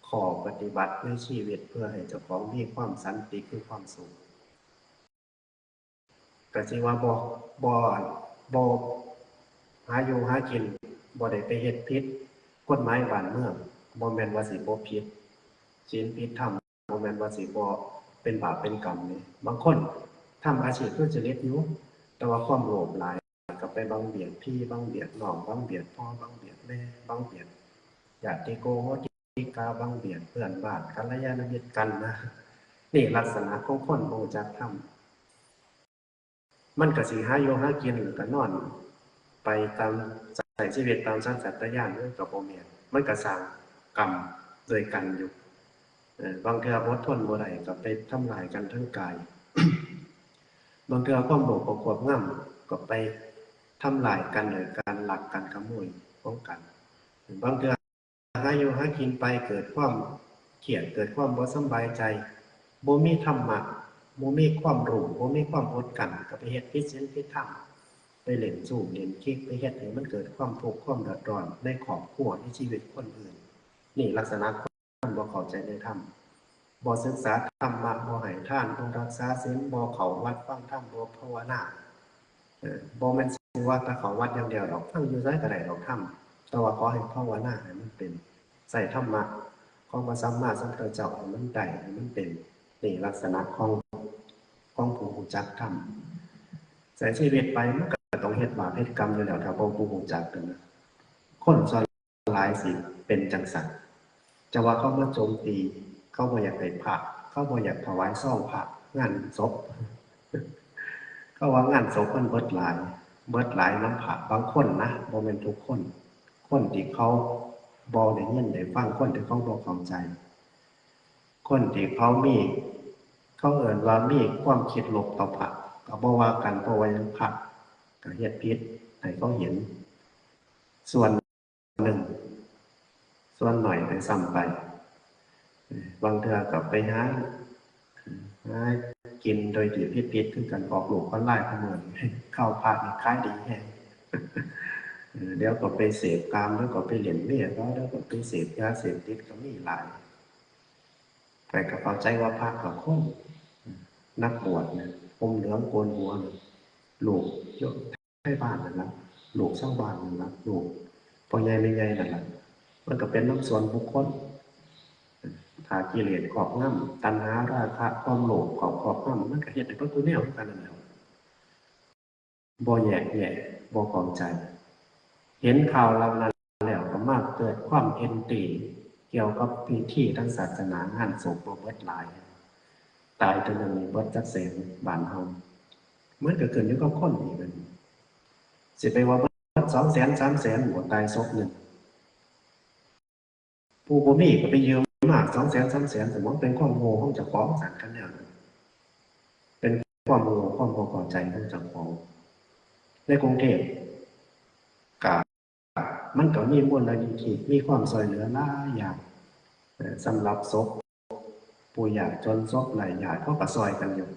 ຂໍ້ປະຕິບັດໃນຊີວິດ ເພື່ອໃຫ້ເຈົ້າຂອງມີຄວາມສັນຕິ ຄືຄວາມສຸກ. ກະຊິວ່າບໍ່ ບໍ່ ບໍ່ຫາຢູ່ຫາກິນ ບໍ່ໄດ້ໄປເຮັດຜິດກົດໝາຍບ້ານເມືອງ ບໍ່ແມ່ນວ່າຊິບໍ່ຜິດສິນຜິດທຳ ບໍ່ແມ່ນວ່າຊິບໍ່ເປັນບາບເປັນກຳເດ້. ບາງຄົນທຳອາຊີບສຸດຈະລິດຢູ່ ແຕ່ວ່າຄວາມໂລບຫຼາຍ ກໍໄປບັງບຽດພີ່ ບັງບຽດນ້ອງ ບັງບຽດພໍ່ ບັງບຽດແມ່ ບັງບຽດຍາດຕິໂກໂຫຕິກາ ບັງບຽດເພື່ອນບ້ານ ກັນລະຍານະມິດກັນນະ. ນີ້ລັກສະນະຂອງຄົນບໍ່ຮູ້ຈັກທຳ. ມັນກະຊິຫາຢູ່ຫາກິນ ແລ້ວກະນອນໄປຕາມ ໃຊ້ຊີວິດຕາມສັນຊາດຕະຍານ ມັນກະບໍ່ແມ່ນ ມັນກະສ້າງກຳດ້ວຍກັນຢູ່. ເອີ ບາງເທື່ອອົດທົນບໍ່ໄດ້ ກະໄປທຳລາຍກັນທາງກາຍ ບາງເທື່ອຄວາມໂລບກໍຄວບງຳ ກໍໄປທຳລາຍກັນໂດຍການລັກກັນຂະໂມຍຂອງກັນ. ບາງເທື່ອ ຫາຢູ່ຫາກິນໄປ ເກີດຄວາມຄຽດ ເກີດຄວາມບໍ່ສຳບາຍໃຈ ບໍ່ມີທຳມະ ບໍ່ມີຄວາມຮູ້ ບໍ່ມີຄວາມອົດກັ້ນ ກໍໄປເຮັດຜິດສິນຜິດທຳ ໄປຫຼິ້ນຊູ້ຫຼິ້ນກິກ ໄປເຮັດໃຫ້ມັນເກີດຄວາມທຸກຄວາມເດືອດຮ້ອນໃນຄອບຄົວ ໃນຊີວິດຄົນອື່ນ. ນີ້ລັກສະນະຄົນບໍ່ເຂົ້າໃຈໃນທຳ ບໍ່ສຶກສາທຳມະ ບໍ່ໃຫ້ທານ ບໍ່ຮັກສາສິນ ບໍ່ເຂົ້າວັດຟັງທຳ ບໍ່ພາວະນາ. ເອີ ບໍ່ແມ່ນຊິວ່າແຕ່ເຂົ້າວັດຢ່າງດຽວດອກ ຟັງຢູ່ໃສກໍໄດ້ດອກທຳ ແຕ່ວ່າຂໍໃຫ້ພາວະນາໃຫ້ມັນເປັນ ໃຊ້ທຳມະຂອງພະສຳມາສຳພຸດທະເຈົ້າໃຫ້ມັນໄດ້ ໃຫ້ມັນເປັນ. ນີ້ລັກສະນະຂອງ ຂອງຜູ້ຮູ້ຈັກທຳ. ໃຊ້ຊີວິດໄປມັນກໍຕ້ອງເຮັດບາບເຮັດກຳຢູ່ແລ້ວ ຖ້າບໍ່ ບໍ່ຮູ້ຈັກນັ້ນນະ. ຄົນສ່ວນ ຫຼາຍຊິເປັນຈັ່ງຊັ້ນ. ຈະວ່າເຂົາມາໂຈມຕີ ເຂົາບໍ່ຢາກໃຫ້ພະ ເຂົາບໍ່ຢາກຖວາຍຊອງພະງານສົບ ເຂົາວ່າງານສົບມັນເບິດຫຼາຍ ເບິດຫຼາຍນຳພະ. ບາງຄົນນະ ບໍ່ແມ່ນທຸກຄົນ ຄົນທີ່ເຂົາບໍ່ໄດ້ຍິນໄດ້ຟັງ ຄົນທີ່ເຂົາບໍ່ເຂົ້າໃຈ ຄົນທີ່ເຂົາມີ ເຂົາເອີ້ນວ່າມີຄວາມຄິດລົບຕໍ່ພະ ກໍບໍ່ວ່າກັນ ເພາະວ່າຫຍັງ? ພະກໍເຮັດຜິດໃຫ້ເຂົາເຫັນ ສ່ວນ ໜຶ່ງ ສ່ວນໜ້ອຍໄດ້ຊ້ຳໄປ. ບາງເທື່ອກໍໄປຫາ ຫາກິນໂດຍທີ່ຜິດໆ ຄືກັນ ອອກໂລກອອນລາຍ ເຂົາເອີ້ນ ຂ່າວພະນີ້ຂາຍດີແຮງ. ດຽວກໍໄປເສບກາມ ດຽວກໍໄປຫຼິ້ນເມຍເຂົາ ດຽວກໍໄປເສບຢາເສບຕິດ ກໍມີຫຼາຍ. ຂ້ອຍກໍເຂົ້າໃຈວ່າພະກໍຄົນ ນັກບວດນະ ຫົ່ມເຫຼືອງໂກນຫົວນະ ລູກໂຍມໄທບ້ານນັ້ນລະ ລູກຊາວບ້ານນັ້ນລະ ລູກພໍ່ໃຫຍ່ແມ່ໃຫຍ່ນັ້ນລະ ມັນກໍເປັນນຳສ່ວນບຸກຄົນ. ຖ້າກິເລດຄອບງຳ ຕັນຫາ ລາຄະ ຄວາມໂລບເຂົ້າຄອບງຳ ມັນກໍເຮັດໄດ້ເບິດທຸກແນວຄືກັນນັ້ນແຫຼະ. ບໍ່ແຍກແຍະ ບໍ່ເຂົ້າໃຈ ເຫັນຂ່າວເຫຼົ່ານັ້ນແລ້ວກໍມາເກີດຄວາມເຫັນຕີກ່ຽວກັບພິທີທາງສາສະໜາ ງານສົບບໍ່ເບິດຫຼາຍ ຕາຍເທື່ອໜຶ່ງນີ້ເບິດຈັກແສນ ບ້ານເຮົາ ມັນກໍຂຶ້ນຢູ່ກັບຄົນອີກ ແມ່ນບໍ່? ຊິໄປວ່າເບິດສອງແສນ ສາມແສນບໍ່ ຕາຍສົບໜຶ່ງ ຜູ້ບໍ່ມີກໍໄປຢືມມາສອງແສນ ສາມແສນ ສະໝອງເປັນຄວາມໂງ່ຂອງເຈົ້າຂອງ ສານຄັນແນວນັ້ນ ເປັນຄວາມໂງ່ ຄວາມບໍ່ເຂົ້າໃຈຂອງເຈົ້າຂອງ. ໃນກຸງເທບກະ ມັນກໍມີມູນນິທິ ມີຄວາມຊ່ວຍເຫຼືອຫຼາຍຢ່າງ ເອີ ສຳລັບສົບ ຜູ້ຍາກຈົນ ສົບໄຮ້ຍາດ ເຂົາກໍຊ່ອຍກັນຢູ່.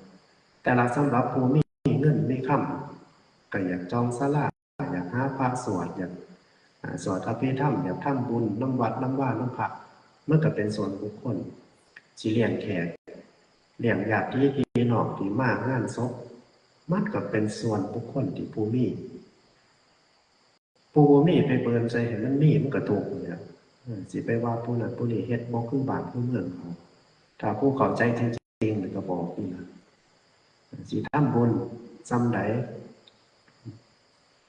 ແຕ່ລະສຳລັບຜູ້ມີເງິນມີຄຳ ກໍຢາກຈອງສາລາ ຢາກຫາພະສວດ ຢາກ ອາ ສວດອະພິທຳ ຢາກທຳບຸນນຳວັດນຳວານຳພະ ມັນກໍເປັນສ່ວນບຸກຄົນ. ຊິລ້ຽງແຂກ ລ້ຽງຍາດຕິພີ່ນ້ອງທີ່ມາງານສົບ ມັນກໍເປັນສ່ວນບຸກຄົນທີ່ຜູ້ມີ. ຜູ້ບໍ່ມີໄປເບິ່ນໃສ່ໃຫ້ມັນມີ ມັນກໍທຸກຫັ້ນແຫຼະ. ເອີ ຊິໄປວ່າຜູ້ນັ້ນຜູ້ນີ້ເຮັດບໍ່ຄືບ້ານຄືເມືອງເຂົາ. ຖ້າຜູ້ເຂົ້າໃຈຈິງໆ ມັນກໍບອກຢູ່ນະ ຊິທຳບຸນສ່ຳໃດ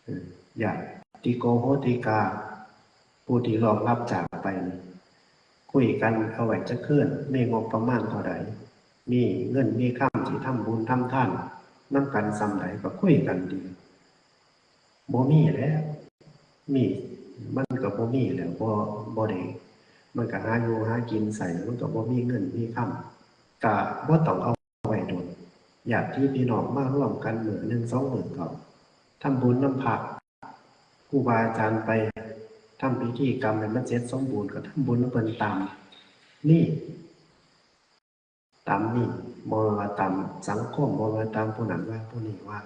ເອີ ຍາດຕິໂກໂຫຕິກາ ຜູ້ທີ່ລ່ວງລັບຈາກໄປນີ້ ຄຸຍກັນເອົາໄວ້ຈັກຄືນ ມີງົບປະມານເທົ່າໃດ ມີເງິນມີຄຳຊິທຳບຸນທຳທານນຳກັນສ່ຳໃດ ກໍຄຸຍກັນຕິ. ບໍ່ມີແຫຼະ ມີ ມັນກໍບໍ່ມີແຫຼະ ບໍ່ ບໍ່ໄດ້ ມັນກໍຫາຢູ່ຫາກິນໃຊ້ ມັນກໍບໍ່ມີເງິນມີຄຳ ກໍບໍ່ຕ້ອງເອົາໄວ້ດົນ. ຍາດຕິພີ່ນ້ອງມາລວມກັນມື້ໜຶ່ງສອງມື້ກໍທຳບຸນນຳພະ ຄູບາອາຈານໄປທຳພິທີກຳໃຫ້ມັນເສັດສົມບູນ ກໍທຳບຸນນຳເພິ່ນຕາມນີ້ ຕາມນີ້ ບໍ່ແມ່ນວ່າຕາມສັງຄົມ ບໍ່ແມ່ນວ່າຕາມຜູ້ນັ້ນວ່າຜູ້ນີ້ວ່າ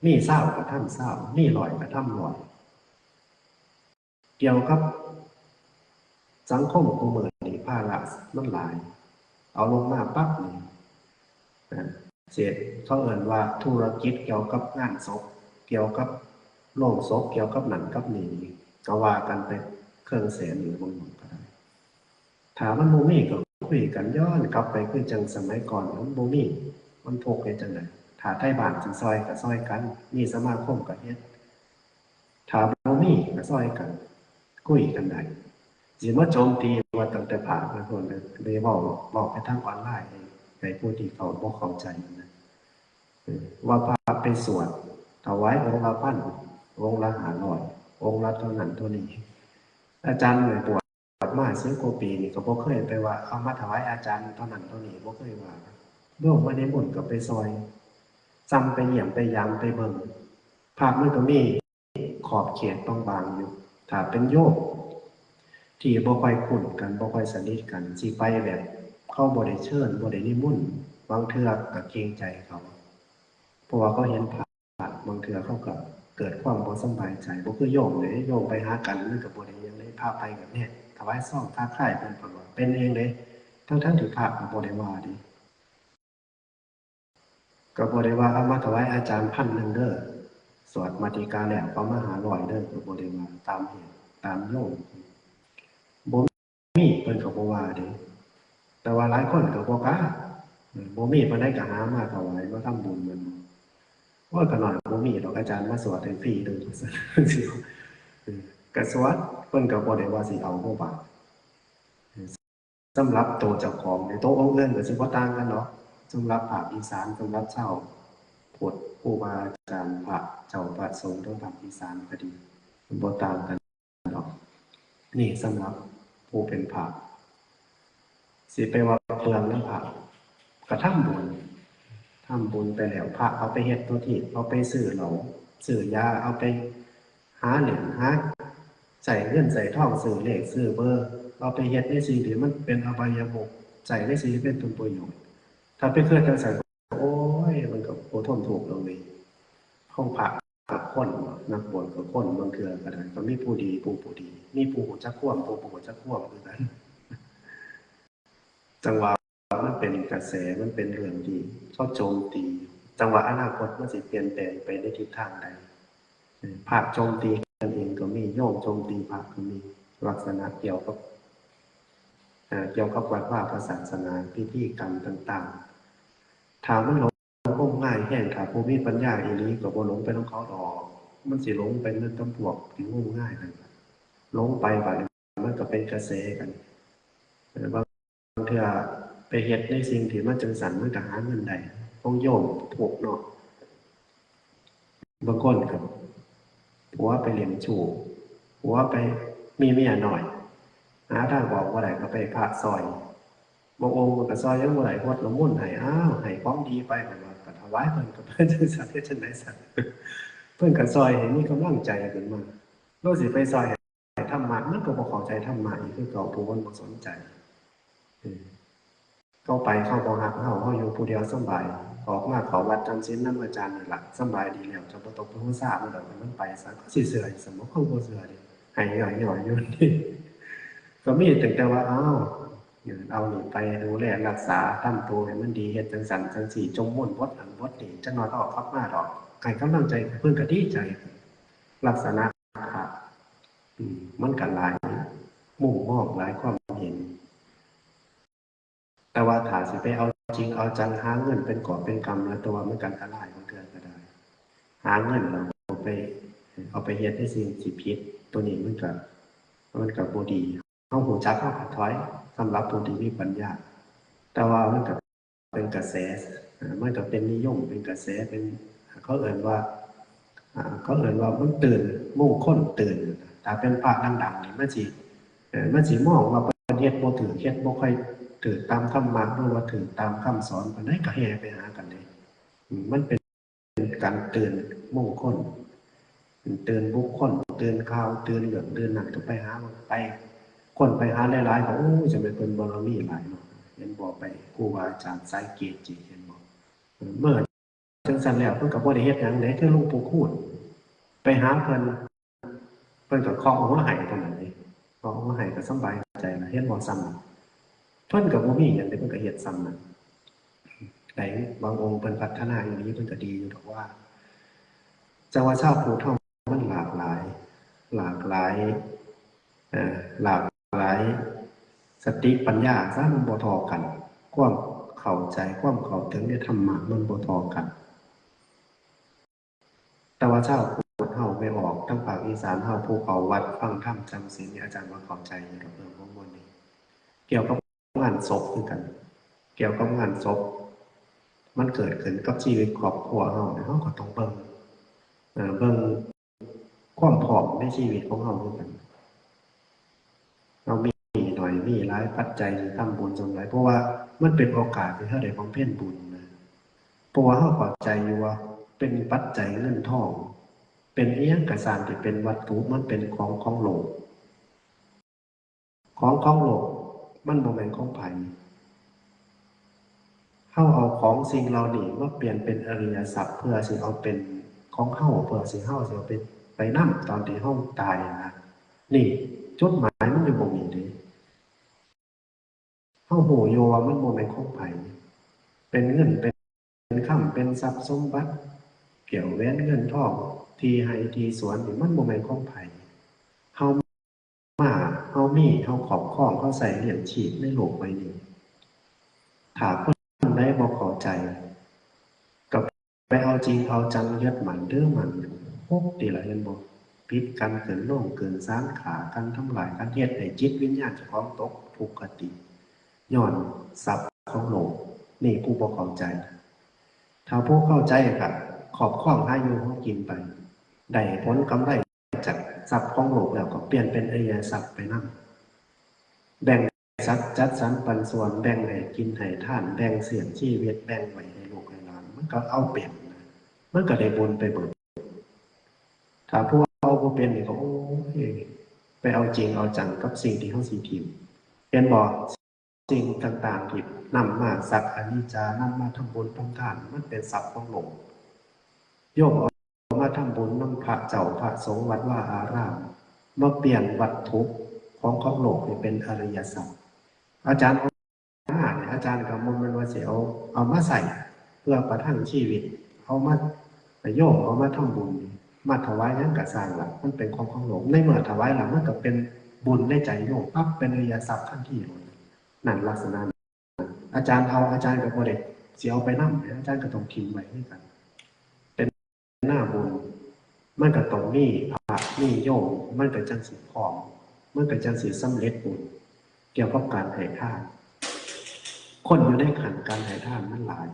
ມີຊາວກໍທຳຊາວ ມີຮ້ອຍກໍທຳຮ້ອຍ. ກ່ຽວກັບສັງຄົມຄູ່ມື້ນີ້ ພາລະມັນຫຼາຍ ເອົາລົງມາປັບນີ້ ເສດ ເຂົາເອີ້ນວ່າທຸລະກິດກ່ຽວກັບງານສົບ ກ່ຽວກັບໂລງສົບ ກ່ຽວກັບນັ້ນກັບນີ້ ກໍວ່າກັນໄປເຄິ່ງແສນ ຫຼື ບໍ່ຮອດກໍໄດ້. ຖ້າມັນບໍ່ມີກໍຄຸຍກັນ ຍ້ອນກັບໄປຄືຈັ່ງສະໄໝກ່ອນ ມັນບໍ່ມີ ມັນທຸກເຮັດຈັ່ງໃດ? ຖ້າໄທບ້ານຊິຊ່ອຍກໍຊ່ອຍກັນ ມີສະມາຄົມກໍເຮັດ ຖ້າບໍ່ມີກໍຊ່ອຍກັນ ຄຸຍກັນໄດ້. ຊິມາໂຈມຕີວ່າຕັ້ງແຕ່ພະນະ ໂທດເດີ ໄດ້ເວົ້າ ເວົ້າໄປທາງອອນລາຍໃຫ້ ໃຫ້ຜູ້ທີ່ເຂົາບໍ່ເຂົ້າໃຈນະ ເອີ ວ່າພະໄປສວດ ຖວາຍອົງລະພັນ ອົງລະຫ້າຮ້ອຍ ອົງລະເທົ່ານັ້ນເທົ່ານີ້. ອາຈານໄດ້ບວດມາສິບກວ່າປີນີ້ ກໍບໍ່ເຄີຍໄປວ່າເອົາມາຖວາຍອາຈານເທົ່ານັ້ນເທົ່ານີ້ ບໍ່ເຄີຍວ່າ. ໂຍມມານິມົນກໍໄປຊ່ອຍ ສ່ຳໄປຢ້ຽມໄປຢາມໄປເບິ່ງ. ພະມັນກໍມີຂອບເຂດບາງໆຢູ່. ຖ້າເປັນໂຍມທີ່ບໍ່ຄ່ອຍຄຸ້ນກັນ ບໍ່ຄ່ອຍສະໜິດກັນ ຊິໄປແບບເຂົາບໍ່ໄດ້ເຊີນ ບໍ່ໄດ້ນິມົນ ບາງເທື່ອກໍເກງໃຈເຂົາ ເພາະວ່າເຂົາເຫັນພະ ບາງເທື່ອເຂົາກໍເກີດຄວາມບໍ່ສະບາຍໃຈ ບໍ່ຄືໂຍມເດ້ ໂຍມໄປຫາກັນ ມັນກໍບໍ່ໄດ້ຫຍັງເດ້ ພາໄປກໍແນ່ ຖວາຍຊອງທັກທາຍເພິ່ນ ເພິ່ນວ່າເປັນເອງເດ້ ທັງໆທີ່ພະກໍບໍ່ໄດ້ວ່າເດ້ ກໍບໍ່ໄດ້ວ່າເອົາມາຖວາຍອາຈານພັນໜຶ່ງເດີ ສວດມາຕິກາແລ້ວ ເອົາມາຫ້າຮ້ອຍເດີ ກໍບໍ່ໄດ້ວ່າ ຕາມເຫດຕາມໂຍມ ບໍ່ ມີ ເພິ່ນກໍບໍ່ວ່າເດ້ ແຕ່ວ່າຫຼາຍຄົນກໍບໍ່ກ້າ ເອີ ບໍ່ມີປານໃດກໍຫາມາຖວາຍ ມາທຳບຸນແມ່ນບໍ່? ໂອ້ຍ ຂ້ານ້ອຍບໍ່ມີດອກ ອາຈານມາສວດໃຫ້ຟຣີເດີ ວ່າຊັ້ນ ເອີ ກໍສວດ ເພິ່ນກໍບໍ່ໄດ້ວ່າຊິເອົາບໍ່ບາດ ເອີ ສຳລັບໂຕເຈົ້າຂອງນີ້ ໂຕອົງອື່ນກໍຊິບໍ່ຕ່າງກັນດອກ ສຳລັບພາກອີສານ ສຳລັບຊາວພຸດ ຄູບາອາຈານ ພະເຈົ້າພະສົງທາງພາກອີສານກໍດີ ບໍ່ຕ່າງກັນ ດອກ ນີ້ສຳລັບຜູ້ເປັນພະ ຊິໄປວ່າເປືອງນຳພະ ກະທຳບຸນ ທຳບຸນໄປແລ້ວ ພະເອົາໄປເຮັດຕົວທີບ ເອົາໄປຊື້ເຫຼົ້າ ຊື້ຢາ ເອົາໄປຫາຫຼິ້ນ ຫາໃຊ້ເງິນໃຊ້ທອງ ຊື້ເລກຊື້ເບີ ເອົາໄປເຮັດໃນສິ່ງທີ່ມັນເປັນອະບາຍະມຸກ ໃຊ້ໃນສິ່ງທີ່ເປັນຜົນປະໂຫຍດ ຖ້າໄປຄິດຈັ່ງຊັ້ນ ໂອ້ຍ ມັນກໍບໍ່ທົນທຸກດອກເວີຍ ຂອງພະກັບຄົນ ນັກບວດກັບຄົນ ບາງເທື່ອກໍໄດ້ ກໍມີຜູ້ດີ ຜູ້ບໍ່ດີ ມີຜູ້ຮູ້ຈັກຄວາມ ຜູ້ບໍ່ຮູ້ຈັກຄວາມຄືກັນ ຈັ່ງວ່າມັນເປັນກະແສ ມັນເປັນເລື່ອງທີ່ເຂົາໂຈມຕີ ຈັ່ງວ່າອະນາຄົດມັນຊິປ່ຽນແປງໄປໃນທິດທາງໃດ ພະໂຈມຕີກັນເອງກໍມີ ໂຍມໂຈມຕີພະກໍມີ ລັກສະນະກ່ຽວກັບ ເອີ ກ່ຽວກັບວັດວາພະສາສະໜາ ພິທີກຳຕ່າງໆ ຖ້າມັນຫຼົງງົມງາຍແຮງ ຖ້າຜູ້ມີປັນຍາອີ່ຫຼີກໍບໍ່ຫຼົງໄປນຳເຂົາດອກ ມັນຊິຫຼົງໄປນຳພວກທີ່ງົມງາຍນັ້ນ ຫຼົງໄປບາດນີ້ມັນກໍເປັນກະແສກັນ ເອີ ບາງເທື່ອໄປເຮັດໃນສິ່ງທີ່ມັນຈັ່ງຊັ້ນ ມັນກໍຫາເງິນໄດ້ ຂອງໂຍມພວກເນາະ ບາງຄົນກໍຜົວໄປຫຼິ້ນຊູ້ ຜົວໄປມີເມຍນ້ອຍ ຫາທາງອອກບໍ່ໄດ້ກໍໄປພະຊ່ອຍ ບາງອົງເພິ່ນກໍຊ່ອຍຫຍັງບໍ່ໄດ້ ຫົດນ້ຳມົນໃຫ້ ອ້າວ ໃຫ້ຂອງດີໄປ ເພິ່ນວ່າກໍຖວາຍເພິ່ນ ກໍເປັນຈັ່ງຊັ້ນ ເຮັດຈັ່ງໃດຊັ້ນ ເພິ່ນກໍຊ່ອຍໃຫ້ມີກຳລັງໃຈຂຶ້ນມາ ເຮົາຊິໄປຊ່ອຍໃຫ້ທຳມະ ມັນກໍບໍ່ເຂົ້າໃຈທຳມະອີກຄືເກົ່າ ຜູ້ມັນບໍ່ສົນໃຈ ເອີ ເຂົາໄປ ເຂົາບໍ່ຮັກເຮົາ ເຮົາຢູ່ຜູ້ດຽວສະບາຍ ອອກມາເຂົ້າວັດຈຳສິນນຳອາຈານນີ້ລະ ສະບາຍດີແລ້ວ ເຈົ້າບໍ່ຕ້ອງໄປຮູ້ຊາມັນດອກ ໃຫ້ມັນໄປຊະ ເຂົາຊິເຊື່ອອີກຊັ້ນບໍ່? ເຂົາບໍ່ເຊື່ອເດ້ ໃຫ້ຍ້ອຍໆຢູ່ນີ້ ກໍມີຕັ້ງແຕ່ວ່າ ອ້າວ ເອົານີ້ໄປດູແລຮັກສາ ທຳໂຕໃຫ້ມັນດີ ເຮັດຈັ່ງຊັ້ນຈັ່ງຊີ້ ຈົ່ມມົນບົດນັ້ນບົດນີ້ ຈັກໜ້ອຍເຂົາກໍກັບມາດອກ ໃຫ້ກຳລັງໃຈເພິ່ນກໍດີໃຈ ລັກສະນະ ພະ ອືມ ມັນກໍຫຼາຍມຸມມອງ ຫຼາຍຄວາມເຫັນ ແຕ່ວ່າຖ້າຊິໄປເອົາຈິງເອົາຈັງ ຫາເງິນເປັນກອບເປັນກຳ ແລ້ວແຕ່ວ່າມັນກໍອັນຕະລາຍ ບາງເທື່ອກໍໄດ້ ຫາເງິນແລ້ວເອົາໄປ ເອົາໄປເຮັດໃນສິ່ງທີ່ຜິດ ໂຕນີ້ມັນກໍ ມັນກໍບໍ່ດີ ເຮົາຮູ້ຈັກເຮົາກໍຖອຍ ສຳລັບຜູ້ທີ່ມີປັນຍາ ແຕ່ວ່າມັນກໍ ເປັນກະແສ ເອີ ມັນກໍເປັນນິຍົມ ເປັນກະແສ ເປັນ ເຂົາເອີ້ນວ່າ ອ່າ ເຂົາເອີ້ນວ່າມັນຕື່ນ ມຸງຄົນຕື່ນ. ຖ້າເປັນພະດັງໆນີ້ ມັນຊິ ເອີ ມັນຊິມອງວ່າເພິ່ນເຮັດບໍ່ຖືກ ເຮັດບໍ່ຄ່ອຍຖືກຕາມທຳມະ ຫຼືວ່າຖືກຕາມຄຳສອນປານໃດ ກໍແຫ່ໄປຫາກັນເດ້. ອືມ ມັນເປັນການຕື່ນມຸງຄົນ ຕື່ນບຸກຄົນ ຕື່ນຂ່າວ ຕື່ນເລື່ອງ ຕື່ນນັ້ນ ກໍໄປຫາ ໄປ ຄົນໄປຫາຫຼາຍໆ ກໍ ໂອ້ຍ ຈະແມ່ນເພິ່ນບາລະມີຫຼາຍເນາະ. ເຫັນບໍ່ ໄປຄູບາອາຈານສາຍເກຈິ ເຫັນບໍ່? ເອີ ເມື່ອ ຈັ່ງຊັ້ນແລ້ວ ເພິ່ນກໍບໍ່ໄດ້ເຮັດຫຍັງເດ້ ຄືຫຼວງปู่ຄູນ ໄປຫາເພິ່ນ ເພິ່ນກໍເຄາະຫົວໃຫ້ເທົ່ານັ້ນເດ້. ເຄາະຫົວໃຫ້ກໍສຳບາຍໃຈລະ ເຫັນບໍ່? ສ່ຳນັ້ນ ເພິ່ນກໍບໍ່ມີຫຍັງເດ້ ເພິ່ນກໍເຮັດສ່ຳນັ້ນໄດ້. ບາງອົງເພິ່ນພັດທະນາອີ່ຫຼີ ເພິ່ນກໍດີຢູ່ດອກວ່າ. ແຕ່ວ່າຊາວພຸດເຮົາມັນຫຼາກຫຼາຍ ຫຼາກຫຼາຍ ເອີ ຫຼາກ ຫຼາຍສະຕິປັນຍາຊະ ມັນບໍ່ທໍ່ກັນ ຄວາມເຂົ້າໃຈ ຄວາມເຂົ້າເຖິງໃນທຳມະມັນບໍ່ທໍ່ກັນ. ແຕ່ວ່າຊາວພຸດເຮົາ ແມ່ອອກທາງພາກອີສານເຮົາ ຜູ້ເຂົ້າວັດຟັງທຳຈຳສິນນີ້ ອາຈານວ່າເຂົ້າໃຈຢູ່ດອກເລື່ອງຂອງມັນນີ້. ກ່ຽວກັບງານສົບຄືກັນ ກ່ຽວກັບງານສົບ ມັນເກີດຂຶ້ນກັບຊີວິດຄອບຄົວເຮົານີ້ ເຮົາກໍຕ້ອງເບິ່ງ ເອີ ເບິ່ງ ຄວາມພ້ອມໃນຊີວິດຂອງເຮົາຄືກັນ. ເຮົາມີໜ້ອຍມີຫຼາຍ ປັດໄຈຊິທຳບຸນສ່ຳໃດ ເພາະວ່າມັນເປັນໂອກາດທີ່ເຮົາໄດ້ບຳເພັນບຸນນະ. ເພາະວ່າເຮົາເຂົ້າໃຈຢູ່ວ່າເປັນປັດໄຈເງິນທອງ ເປັນອີ່ຫຍັງກໍຊ່າງທີ່ເປັນວັດຖຸ ມັນເປັນຂອງຂອງໂລກ. ຂອງຂອງໂລກມັນບໍ່ແມ່ນຂອງໃຜ. ເຮົາເອົາຂອງສິ່ງເຫຼົ່ານີ້ມາປ່ຽນເປັນອະລິຍະຊັບ ເພື່ອຊິເອົາເປັນຂອງເຮົາ ເພື່ອຊິເຮົາຊິເອົາໄປ ໄປນຳຕອນທີ່ເຮົາຕາຍນະ. ນີ້ຈຸດໝາຍມັນຢູ່ໝ່ອງນີ້ເດ້. ເຮົາຮູ້ຢູ່ວ່າມັນບໍ່ແມ່ນຂອງໃຜ. ເປັນເງິນ ເປັນ ເປັນຄຳ ເປັນຊັບສົມບັດ ແກ້ວແຫວນເງິນທອງ ທີ່ໄຮ່ທີ່ສວນນີ້ ມັນບໍ່ແມ່ນຂອງໃຜ. ເຮົາມາ ເຮົາມີ ເຮົາຄອບຄອງ ເຮົາໃຊ້ລ້ຽງຊີບໃນໂລກໃບນີ້. ຖ້າຄົນໃດບໍ່ເຂົ້າໃຈ ກໍໄປເອົາຈິງເອົາຈັງ ຍຶດໝັ້ນຖືໝັ້ນ ໂພກຕິລະ ເຫັນບໍ່? ຜິດກັນ ຂຶ້ນໂລງຂຶ້ນສານ ຂ້າກັນ ທຳລາຍກັນ ເຮັດໃຫ້ຈິດວິນຍານເຈົ້າຂອງຕົກທຸກຄະຕິ ຍ້ອນຊັບຂອງໂລກ. ນີ້ຜູ້ບໍ່ເຂົ້າໃຈ. ຖ້າຜູ້ເຂົ້າໃຈກໍຄອບຄອງຫາຢູ່ຫາກິນໄປ ໄດ້ຜົນກຳໄລຈາກຊັບຂອງໂລກແລ້ວ ກໍປ່ຽນເປັນອະລິຍະຊັບໄປນຳ. ແບ່ງສັດຈັດສັນປັນສ່ວນ ແບ່ງໃຫ້ກິນໃຫ້ທານ ແບ່ງເສຍງຊີວິດ ແບ່ງໄວ້ໃຫ້ລູກໃຫ້ຫຼານ ມັນກໍເອົາເປັນນະ ມັນກໍໄດ້ບຸນໄປເບິດ. ຖ້າຜູ້ເອົາບໍ່ເປັນນີ້ກໍ ໂອ້ຍ ໄປເອົາຈິງເອົາຈັງກັບສິ່ງທີ່ເຮົາຊິຖິ້ມ. ເຫັນບໍ່? ສິ່ງຕ່າງໆທີ່ນຳມາສັກອາມິດຈາ ນຳມາທຳບຸນທຳທານ ມັນເປັນຊັບຂອງໂລກ. ໂຍມເອົາມາທຳບຸນນຳພະເຈົ້າພະສົງ ວັດວາອາຣາມ ມາປ່ຽນວັດຖຸຂອງ ຂອງໂລກໃຫ້ເປັນອະລິຍະຊັບ. ອາຈານເອົາມານີ້ ອາຈານກໍບໍ່ແມ່ນວ່າຊິເອົາ ເອົາມາໃຊ້ເພື່ອປະທັງຊີວິດ ເອົາມາ ໂຍມເອົາມາທຳບຸນ ມາຖວາຍຫຍັງກໍຊ່າງລະ ມັນເປັນຂອງຂອງໂລກ. ໃນເມື່ອຖວາຍແລ້ວ ມັນກໍເປັນບຸນໃນໃຈໂຍມ ປັບເປັນອະລິຍະຊັບທັນທີໂລດ. ນັ້ນລັກສະນະ ອາຈານເອົາ ອາຈານກໍບໍ່ໄດ້ຊິເອົາໄປນຳເດ້ ອາຈານກໍຕ້ອງຖິ້ມໄວ້ຄືກັນ. ເປັນໜ້າບຸນ ມັນກໍຕ້ອງມີພະມີໂຍມ ມັນກໍຈັ່ງຊິພ້ອມ ມັນກໍຈັ່ງຊິສຳເລັດບຸນ ກ່ຽວກັບການໃຫ້ທານ. ຄົນຢູ່ໃນຂັ້ນການໃຫ້ທານມັນຫຼາຍ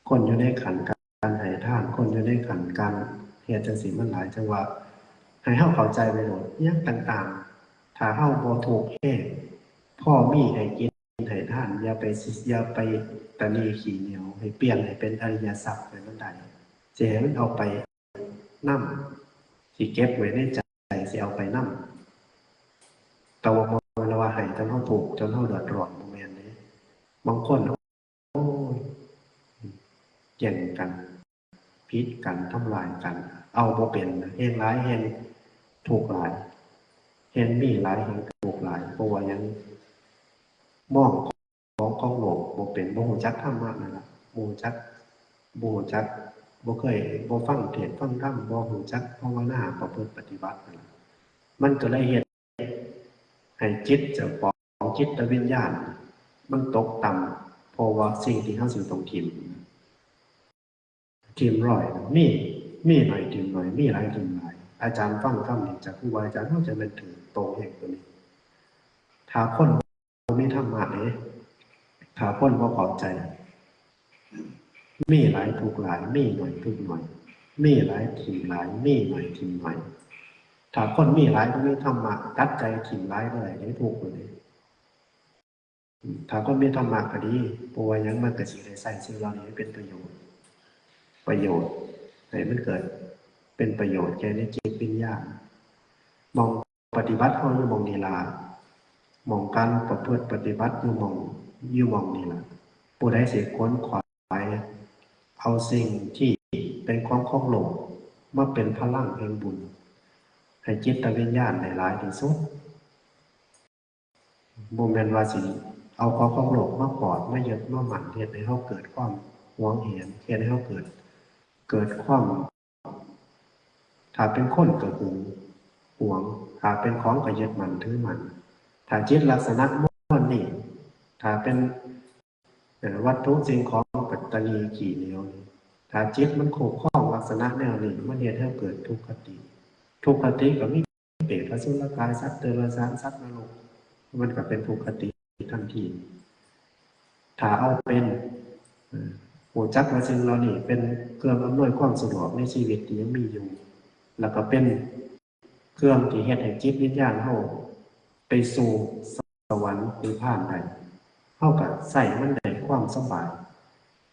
ຄົນຢູ່ໃນຂັ້ນການໃຫ້ທານ ຄົນຢູ່ໃນຂັ້ນການເຮັດຈັ່ງຊີ້ມັນຫຼາຍ. ຈັ່ງວ່າໃຫ້ເຮົາເຂົ້າໃຈໄວ້ໂລດ ອີ່ຫຍັງຕ່າງໆ ຖ້າເຮົາບໍ່ທຸກແຮງ ພໍມີໃຫ້ກິນໃຫ້ທານ ຢ່າໄປ ຢ່າໄປຕະໜີ່ຂີ້ໜຽວ ໃຫ້ປ່ຽນໃຫ້ເປັນອະລິຍະຊັບໃຫ້ມັນໄດ້ ຊິໃຫ້ມັນເອົາໄປນຳ ຊິເກັບໄວ້ໃນໃຈ ຊິເອົາໄປນຳ. ແຕ່ວ່າບໍ່ແມ່ນວ່າໃຫ້ຈົນເຮົາທຸກ ຈົນເຮົາເດືອດຮ້ອນ ບໍ່ແມ່ນເດ້. ບາງຄົນ ໂອ້ຍ ແຍ່ງກັນ ຜິດກັນ ທຳລາຍກັນ ເອົາບໍ່ເປັນ ແຮ່ງຫຼາຍແຮ່ງທຸກຫຼາຍ ແຮ່ງມີຫຼາຍແຮ່ງທຸກຫຼາຍ. ເພາະວ່າຫຍັງ? ມອງຂອງຂອງໂລກບໍ່ເປັນ ບໍ່ຮູ້ຈັກທຳມະນັ້ນລະ ບໍ່ຮູ້ຈັກ ບໍ່ຮູ້ຈັກ ບໍ່ເຄີຍ ບໍ່ຟັງເທດຟັງທຳ ບໍ່ຮູ້ຈັກພາວະນາ ປະພຶດປະຕິບັດນັ້ນລະ ມັນກໍເລີຍເຮັດ ໃຫ້ຈິດເຈົ້າຂອງ ຈິດຕະວິນຍານ ມັນຕົກຕ່ຳ ເພາະວ່າສິ່ງທີ່ເຮົາຊິຕ້ອງຖິ້ມ ຖິ້ມຮ້ອຍ ມີ ມີໜ້ອຍຖິ້ມໜ້ອຍ ມີຫຼາຍຖິ້ມຫຼາຍ. ອາຈານຟັງຄຳນີ້ຈາກຄູບາອາຈານ ເຮົາຈະແມ່ນຖືກໂຕແຮງໂຕນີ້. ຖ້າຄົນ ບໍ່ມີທຳມະເດ້ ຖ້າຄົນບໍ່ເຂົ້າໃຈ ມີຫຼາຍທຸກຫຼາຍ ມີໜ້ອຍທຸກໜ້ອຍ. ມີຫຼາຍຖິ້ມຫຼາຍ ມີໜ້ອຍຖິ້ມໜ້ອຍ. ຖ້າຄົນມີຫຼາຍບໍ່ມີທຳມະ ຕັດໃຈຖິ້ມຫຼາຍບໍ່ໄດ້ເດ້ ທຸກຢູ່ເດ້. ຖ້າຄົນມີທຳມະກໍດີ ເພາະວ່າຫຍັງ ມັນກໍຊິໄດ້ໃຊ້ສິ່ງເຫຼົ່ານີ້ໃຫ້ເປັນປະໂຫຍດ ປະໂຫຍດ ໃຫ້ມັນເກີດເປັນປະໂຫຍດແກ່ໃນຈິດວິນຍານ. ໝ່ອງປະຕິບັດເຮົາຢູ່ໝ່ອງນີ້ລະ ໝ່ອງການປະພຶດປະຕິບັດຢູ່ໝ່ອງ ຢູ່ໝ່ອງນີ້ລະ. ຜູ້ໃດຊິຂວນຂວາຍເອົາສິ່ງທີ່ເປັນຂອງຂອງໂລກມາເປັນພະລັງແຫ່ງບຸນ ໃຫ້ຈິດຕະວິນຍານໄດ້ຫຼາຍທີ່ສຸດ. ບໍ່ແມ່ນວ່າຊິເອົາຂອງຂອງໂລກມາກອດ ມາຍຶດ ມາໝັ້ນ ເຮັດໃຫ້ເຮົາເກີດຄວາມຫວງແຫນ ເຮັດໃຫ້ເຮົາເກີດ ເກີດຄວາມ ຖ້າເປັນຄົນກໍຫຶງຫວງ ຖ້າເປັນຂອງກໍຍຶດໝັ້ນຖືໝັ້ນ. ຖ້າຈິດລັກສະນະມ່ວນນີ້ ຖ້າເປັນ ເອີ ວັດຖຸສິ່ງຂອງປັດຕະນີຂີ້ເໜຽວນີ້ ຖ້າຈິດມັນຄຸ້ມຄອງລັກສະນະແນວນີ້ ມັນເຮັດໃຫ້ເກີດທຸກຄະຕິ. ທຸກຄະຕິກໍມີເປດ ອະສຸລະກາຍ ສັດເດຍລະສານ ສັດນະລົກ ມັນກໍເປັນທຸກຄະຕິທັນທີ. ຖ້າເອົາເປັນ ເອີ ຮູ້ຈັກວ່າສິ່ງເຫຼົ່ານີ້ເປັນເຄື່ອງອຳນວຍຄວາມສະດວກໃນຊີວິດທີ່ຍັງມີຢູ່ ແລ້ວກໍເປັນ ເຄື່ອງທີ່ເຮັດໃຫ້ຈິດວິນຍານເຮົາໄປສູ່ສະຫວັນນິບພານໄດ້ ເຮົາກໍໃຊ້ມັນໄດ້ຄວາມສະບາຍ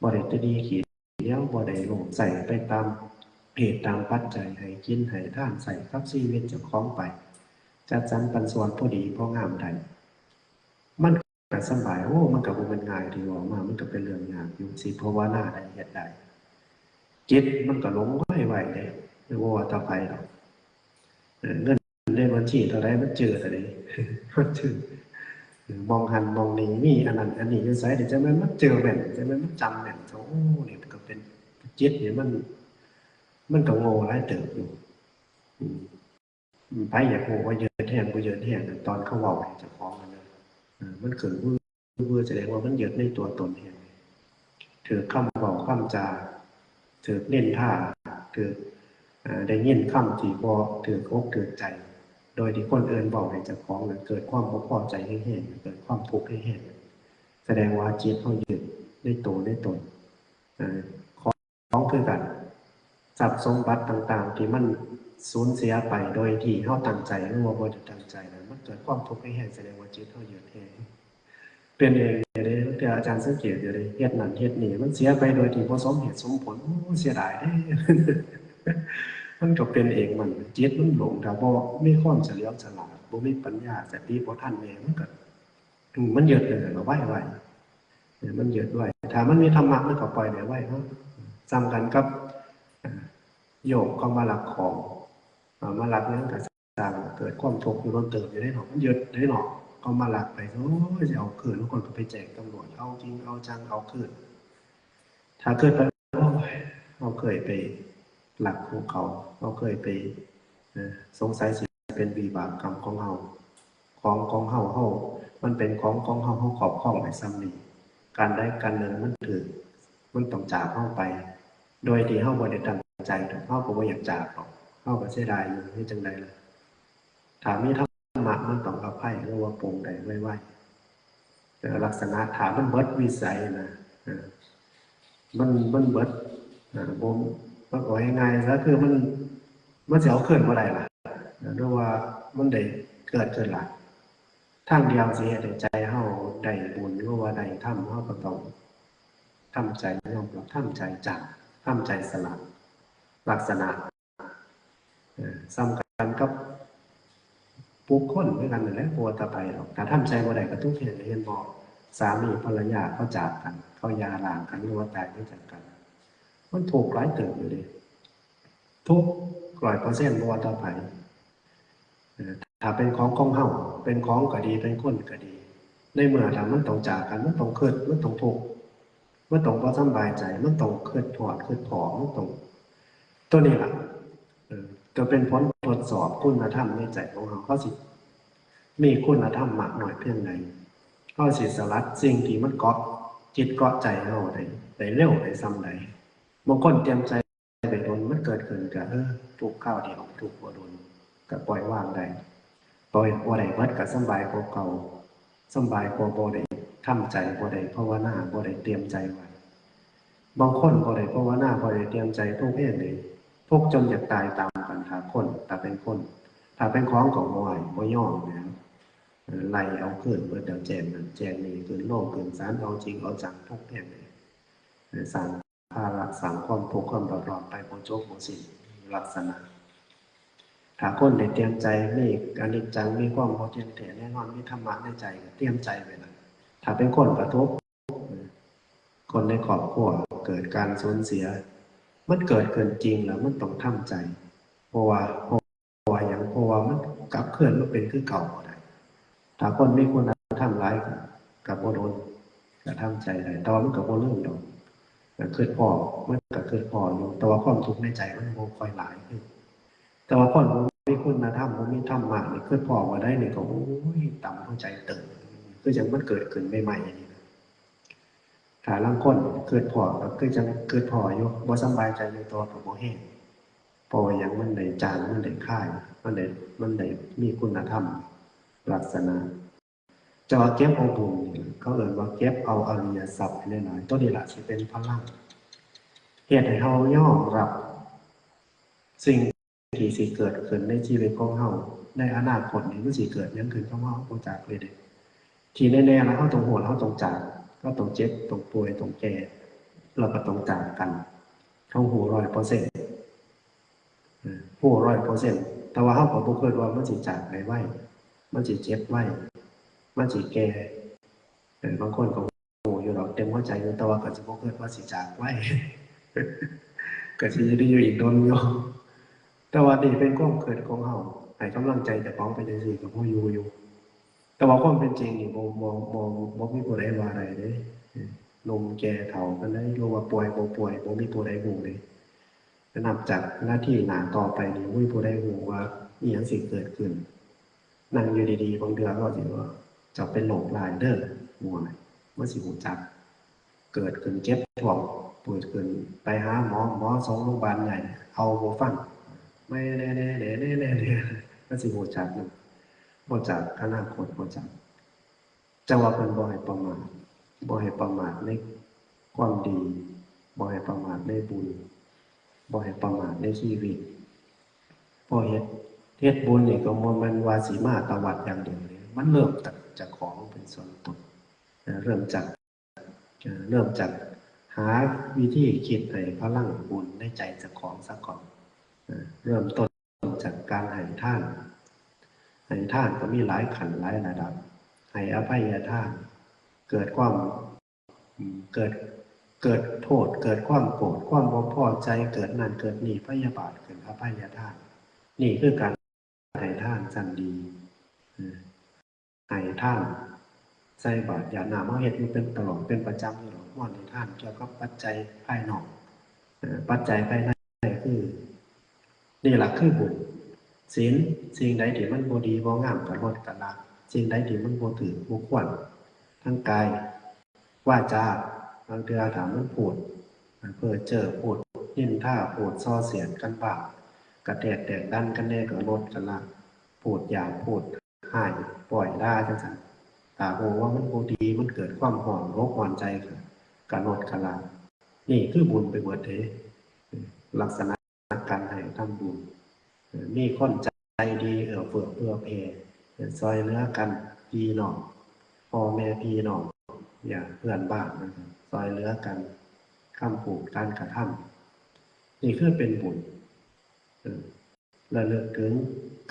ບໍ່ໄດ້ຕະໜີ່ຂີ້ໜຽວ ບໍ່ໄດ້ໂລບໃຊ້ໄປຕາມເຫດຕາມປັດໄຈ ໃຫ້ກິນໃຫ້ທານ ໃຊ້ກັບຊີວິດເຈົ້າຂອງໄປ ຈັດສັນປັນສ່ວນພໍດີພໍງາມໄດ້ ມັນ ກໍສຳບາຍ. ໂອ້ ມັນກໍບໍ່ແມ່ນງ່າຍ ທີ່ເວົ້າມາ ມັນກໍເປັນເລື່ອງຍາກຢູ່ ຊິພາວະນາໄດ້ ເຮັດໄດ້. ຈິດມັນກໍຫຼົງໄວໆເດ້ ບໍ່ວ່າແຕ່ໃຜດອກ. ເອີ ເງິນໃນບັນຊີເທົ່າໃດ ມັນຈື່ເທົ່າໃດ ມັນຈື່ ເອີ ໝ່ອງຫັ້ນໝ່ອງນີ້ ມີອັນນັ້ນອັນນີ້ຢູ່ໃສ ນີ້ ຈັ່ງແມ່ນມັນຈື່ແມ່ນ ຈັ່ງແມ່ນມັນຈຳແມ່ນ. ໂອ້ ນີ້ມັນກໍເປັນ ຈິດນີ້ມັນ ມັນກໍໂງ່ຫຼາຍເຕີບຢູ່. ອືມ. ໃຜຢາກຮູ້ວ່າເຫຍີດແຮງບໍ່ເຫຍີດແຮງ ຕອນເຂົາເວົ້າໃຫ້ເຈົ້າຂອງນັ້ນນະ ເອີ ມັນຂຶ້ນວືໆ ສະແດງວ່າມັນເຫຍີດໃນຕົວຕົນແຮງ ຖືກຄຳເວົ້າຄຳຈາ ຖືກນິນທາ ຖືກ ເອີ ໄດ້ຍິນຄຳທີ່ບໍ່ຖືກອົກຖືກໃຈ ໂດຍທີ່ຄົນອື່ນເວົ້າໃຫ້ເຈົ້າຂອງນັ້ນເກີດຄວາມບໍ່ພໍໃຈແຮງໆ ເກີດຄວາມທຸກແຮງໆ ສະແດງວ່າຈິດເຮົາເຫຍີດໃນໂຕໃນຕົນ ເອີ ຂອງຄືກັນ ຊັບສົມບັດຕ່າງໆທີ່ມັນສູນເສຍໄປໂດຍທີ່ເຮົາຕັ້ງໃຈ ຫຼືວ່າບໍ່ໄດ້ຕັ້ງໃຈນັ້ນ ມັນເກີດຄວາມທຸກໃຫ້ແຮງ ສະແດງວ່າຈິດເຮົາເຫຍີດແຮງ. ເປັນເອງເດ້ ບາງເທື່ອອາຈານສັງເກດຢູ່ເດ້ ເຮັດນັ້ນເຮັດນີ້ ມັນເສຍໄປໂດຍທີ່ບໍ່ສົມເຫດສົມຜົນ ໂອ້ ເສຍດາຍເດ້. ມັນກໍເປັນເອງ ມັນ ຈິດມັນຫຼົງ ຖ້າບໍ່ມີຄວາມສະຫຼຽວສະຫຼາດ ບໍ່ມີປັນຍາ ສະຕິບໍ່ທັນແນ່ ມັນກໍ ມັນເຫຍີດໄປໄວໆ ມັນເຫຍີດໄວ. ຖ້າມັນມີທຳມະ ມັນກໍປ່ອຍໄດ້ໄວເນາະ. ສ່ຳກັນກັບ ໂຍກເຂົາມາລັກຂອງ ເອີ ມາລັກຫຍັງກໍຊ່າງ ເກີດຄວາມທຸກຢູ່ດົນເຕີບຢູ່ເດ້ເນາະ ມັນເຫຍີດເດ້ເນາະ. ເຂົາມາລັກໄປ ໂອ້ຍ ຊິເອົາຄືນ ບາງຄົນກໍໄປແຈ້ງຕຳຫຼວດ ເອົາຈິງເອົາຈັງ ເອົາຄືນ. ຖ້າເກີດໄປ ໂອ້ຍ ເຮົາເຄີຍໄປລັກຂອງເຂົາ ເຮົາເຄີຍໄປ ເອີ ສົງໄສຊິເປັນວິບາກກຳຂອງເຮົາ ຂອງຂອງເຮົາ ເຮົາ ມັນເປັນຂອງຂອງເຮົາ ເຮົາຄອບຄອງໄດ້ສ່ຳນີ້ ການໃດການໜຶ່ງມັນຖືກ ມັນຕ້ອງຈາກເຮົາໄປ ໂດຍທີ່ເຮົາບໍ່ໄດ້ຕັ້ງໃຈດອກ ເຮົາກໍບໍ່ຢາກຈາກດອກ ເຮົາກໍເສຍດາຍຢູ່ ເຮັດຈັ່ງໃດລະ? ຖ້າມີທຳມະ ມັນຕ້ອງອະໄພ ຫຼືວ່າປົງໄດ້ໄວໆ. ເອີ ລັກສະນະ ຖ້າມັນເບິດວິໄສນະ ເອີ ມັນ ມັນເບິດ ເອີ ບໍ່ ມັນເວົ້າງ່າຍໆຊະ ຄືມັນ ມັນຊິເອົາຄືນບໍ່ໄດ້ລະ ເອີ ຫຼືວ່າມັນໄດ້ເກີດຂຶ້ນລະ. ທາງດຽວຊິເຮັດໃຫ້ໃຈເຮົາໄດ້ບຸນ ຫຼືວ່າໄດ້ທຳ ເຮົາກໍຕ້ອງທຳໃຈຍອມຮັບ ທຳໃຈຈາກ ທຳໃຈສະຫຼະ. ລັກສະນະ ເອີ ສ່ຳກັນກັບບຸກຄົນຄືກັນນັ້ນແຫຼະ ບໍ່ວ່າແຕ່ໃຜດອກ ຖ້າທຳໃຈບໍ່ໄດ້ກໍທຸກແຮງ ເຫັນບໍ່? ສາມີພັນລະຍາເຂົາຈາກກັນ ເຂົາຢ່າຮ້າງກັນ ຫຼືວ່າຕາຍໄປຈາກກັນ ມັນທຸກຫຼາຍເຕີບຢູ່ເດ້ ທຸກຮ້ອຍເປີເຊັນ ບໍ່ວ່າແຕ່ໃຜ. ເອີ ຖ້າເປັນຂອງຂອງເຮົາ ເປັນຂອງກໍດີ ເປັນຄົນກໍດີ ໃນເມື່ອຖ້າມັນຕ້ອງຈາກກັນ ມັນຕ້ອງຄຶດ ມັນຕ້ອງທຸກ ມັນຕ້ອງບໍ່ສຳບາຍໃຈ ມັນຕ້ອງຄຶດຮອດຄຶດພໍ້ ມັນຕ້ອງ ຕົວນີ້ລະ ເອີ ກໍເປັນຜົນທົດສອບຄຸນນະທຳໃນໃຈຂອງເຮົາ ເຮົາຊິມີຄຸນນະທຳມາກໜ້ອຍພຽງໃດ ເຮົາຊິສະຫຼັດສິ່ງທີ່ມັນເກາະຈິດເກາະໃຈເຮົາໄດ້ ໄດ້ເລັວໄດ້ສ່ຳໃດ. ບາງຄົນຕຽມໃຈ ໄປດົນ ມັນເກີດຂຶ້ນກະ ເອີ ທຸກຄາວດຽວ ທຸກບໍ່ດົນ ກະປ່ອຍວາງໄດ້ ປ່ອຍບໍ່ໄດ້ເບິດ ກະສຳບາຍກວ່າເກົ່າ ສຳບາຍກວ່າບໍ່ໄດ້ທຳໃຈ ບໍ່ໄດ້ພາວະນາ ບໍ່ໄດ້ຕຽມໃຈໄວ້. ບາງຄົນບໍ່ໄດ້ພາວະນາ ບໍ່ໄດ້ຕຽມໃຈ ທຸກແຮງເດ້ ທຸກຈົນຢາກຕາຍຕາມກັນ ຖ້າຄົນ ຖ້າເປັນຄົນ ຖ້າເປັນຂອງກໍບໍ່ໃຫ້ ບໍ່ຍອມແລ້ວ ເອີ ໄລ່ເອົາຄືນເບິດແລ້ວ ແຈ້ງນັ້ນແຈ້ງນີ້ ຂຶ້ນໂລງຂຶ້ນສານ ເອົາຈິງເອົາຈັງ ທຸກແພງ ເອີ ສ້າງ ພາລະ ສ້າງຄວາມທຸກຄວາມເດືອດຮ້ອນໄປບໍ່ຈົບບໍ່ສິ້ນ ລັກສະນະ ຖ້າຄົນໄດ້ຕຽມໃຈ ມີອະນິດຈັງ ມີຄວາມບໍ່ທ່ຽງແທ້ແນ່ນອນ ມີທຳມະໃນໃຈ ກໍຕຽມໃຈໄວ້ນັ້ນ ຖ້າເປັນຄົນກໍທຸກ ຄົນໃນຄອບຄົວເກີດການສູນເສຍ ມັນເກີດຂຶ້ນຈິງແລ້ວ ມັນຕ້ອງທຳໃຈ ເພາະວ່າ ເພາະວ່າຫຍັງ? ເພາະວ່າມັນກັບຄືນມາເປັນຄືເກົ່າບໍ່ໄດ້. ຖ້າຄົນມີຄຸນນະທຳຫຼາຍກໍ ກໍບໍ່ດົນ ກໍທຳໃຈໄດ້ ແຕ່ວ່າມັນກໍບໍ່ລືມດອກ ກໍຄິດພໍ້ ມັນກໍຄິດພໍ້ຢູ່ ແຕ່ວ່າຄວາມທຸກໃນໃຈມັນບໍ່ຄ່ອຍຫຼາຍຄື ແຕ່ວ່າຄົນບໍ່ມີຄຸນນະທຳ ບໍ່ມີທຳມະນີ້ ຄິດພໍ້ວ່າໃດນີ້ກໍ ໂອ້ຍ ຕ່ຳຫົວໃຈຕຶງ ຄືຈັ່ງມັນເກີດຂຶ້ນໃໝ່ໆນີ້ນະ. ຖ້າລາງຄົນຄິດພໍ້ກໍຄືຈັ່ງຄິດພໍ້ຢູ່ ບໍ່ສຳບາຍໃຈຢູ່ ແຕ່ວ່າກໍບໍ່ແຮງ ເພາະວ່າຫຍັງ? ມັນໄດ້ຈາງ ມັນໄດ້ຄາຍ ມັນໄດ້ ມັນໄດ້ມີຄຸນນະທຳລັກສະນະ ເຈົ້າວ່າເກັບເອົາບຸນນີ້ ເຂົາເອີ້ນວ່າເກັບເອົາອະລິຍະຊັບໃຫ້ຫຼາຍໆ ໂຕນີ້ລະຊິເປັນພະລັງ ເຮັດໃຫ້ເຮົາຍອມຮັບສິ່ງ ທີ່ຊິເກີດຂຶ້ນໃນຊີວິດຂອງເຮົາໃນອະນາຄົດນີ້ ມັນຊິເກີດຫຍັງຂຶ້ນກັບເຮົາ ເຮົາບໍ່ຈັກເລີຍເດ້. ທີ່ແນ່ໆລະ ເຮົາຕ້ອງຮູ້ ເຮົາຕ້ອງຈາກ ເຮົາຕ້ອງເຈັບ ຕ້ອງປ່ວຍ ຕ້ອງແກ່ ແລ້ວກໍຕ້ອງຈາກກັນ ເຮົາຮູ້ຮ້ອຍເປີເຊັນ ເອີ ຮູ້ຮ້ອຍເປີເຊັນ ແຕ່ວ່າເຮົາກໍບໍ່ຄິດວ່າມັນຊິຈາກໄດ້ໄວ ມັນຊິເຈັບໄວ ມັນຊິແກ່ ເອີ ບາງຄົນກໍ ຮູ້ຢູ່ດອກ ເຕັມຫົວໃຈຢູ່ ແຕ່ວ່າກໍຊິບໍ່ຄິດວ່າຊິຈາກໄວ ກໍຊິຢູ່ດີຢູ່ອີກດົນຢູ່ ແຕ່ວ່ານີ້ເປັນຄວາມຄິດຂອງເຮົາ ໃຫ້ກຳລັງໃຈເຈົ້າຂອງໄປຈັ່ງຊີ້ກໍພໍຢູ່ຢູ່ ແຕ່ວ່າຄວາມເປັນຈິງນີ້ບໍ່ ບໍ່ ບໍ່ ບໍ່ມີຜູ້ໃດວ່າໄດ້ເດ້ ໜຸ່ມແກ່ເຖົ້າປານໃດ ຫຼືວ່າປ່ວຍບໍ່ປ່ວຍ ບໍ່ມີຜູ້ໃດຮູ້ເດ້ ນັບຈາກນາທີໜ້າຕໍ່ໄປນີ້ ບໍ່ມີຜູ້ໃດຮູ້ວ່າອີ່ຫຍັງຊິເກີດຂຶ້ນ. ນັ່ງຢູ່ດີໆ ບາງເທື່ອເຂົາຊິວ່າ ເຈົ້າເປັນໂລກຮ້າຍເດີ ໂອ້ຍ ມັນຊິຮູ້ຈັກ ເກີດຂຶ້ນເຈັບທ້ອງ ເກີດຂຶ້ນໄປຫາໝໍ ໝໍສົ່ງໂລງບານໃຫຍ່ ເອົາບໍ່ຟັງ ແມ່ແນ່ໆ ແນ່ໆ ແນ່ໆ ມັນຊິຮູ້ຈັກ ບໍ່ຈັກອະນາຄົດ ບໍ່ຈັກ ຈັ່ງວ່າເພິ່ນບໍ່ໃຫ້ປະໝາດ ບໍ່ໃຫ້ປະໝາດໃນຄວາມດີ ບໍ່ໃຫ້ປະໝາດໃນບຸນ ບໍ່ໃຫ້ປະໝາດໃນຊີວິດ ເພາະເຮັດ ເຮັດບຸນນີ້ກໍບໍ່ແມ່ນວ່າຊິມາແຕ່ວັດຢ່າງດຽວເດ້ ມັນເລີ່ມຈາກເຈົ້າຂອງເປັນສ່ວນຕົນ ເລີ່ມຈາກ ເອີ ເລີ່ມຈາກຫາວິທີຄິດໃຫ້ພະລັງບຸນໃນໃຈເຈົ້າຂອງຊະກ່ອນ ເອີ ເລີ່ມຕົ້ນຈາກການໃຫ້ທານ ໃຫ້ທານກໍມີຫຼາຍຂັ້ນຫຼາຍລະດັບ ໃຫ້ອະໄພຍະທານ ເກີດຄວາມ ເກີດ ເກີດໂທດ ເກີດຄວາມໂກດ ຄວາມບໍ່ພໍໃຈ ເກີດນັ້ນເກີດນີ້ ພະຍາບາດຂຶ້ນ ອະໄພຍະທານ ນີ້ຄືການໃຫ້ທານຊັ້ນດີ ເອີ ໃຫ້ທານ ໃສ່ບາດຢາດນ້ຳ ເຮົາເຮັດຢູ່ເປັນຕະຫຼອດເປັນປະຈຳຢູ່ດອກ ມອນໃຫ້ທານກ່ຽວກັບປັດໄຈພາຍນອກ ເອີ ປັດໄຈພາຍໃນຄື ນີ້ລະຄືບຸນ ສິນ ສິ່ງໃດທີ່ມັນບໍ່ດີບໍ່ງາມກໍລົດກະລະ ສິ່ງໃດທີ່ມັນບໍ່ຖືກບໍ່ຄວນ ທັງກາຍ ວາຈາ ບາງເທື່ອຖ້າມັນພູດເພີ້ເຈີ ພູດນິນທາ ພູດສ່ອສຽດກັນບ້າງ ກະແທກແຕກດັນກັນແດ່ ກໍລົດກະລະ ພູດຫຍາບ ພູດຮ້າຍ ປ້ອຍດ່າຈັ່ງຊັ້ນ ຖ້າຮູ້ວ່າມັນບໍ່ດີ ມັນເກີດຄວາມຮ້ອນອົກຮ້ອນໃຈ ກໍ ກໍລົດກະລະ ນີ້ຄືບຸນໄປເບິດເດ້ ລັກສະນະ ການໃຫ້ທຳບຸນ ເອີ ມີຄົນໃຈດີ ເອື້ອເຟື້ອເຜື່ອແຜ່ ເອີ ຊ່ອຍເຫຼືອກັນ ພີ່ນ້ອງ ພໍ່ແມ່ພີ່ນ້ອງ ຍາດເພື່ອນບ້ານ ຊ່ອຍເຫຼືອກັນ ຄຳພູດ ການກະທຳ ນີ້ຄືເປັນບຸນ ເອີ ລະລຶກເຖິງ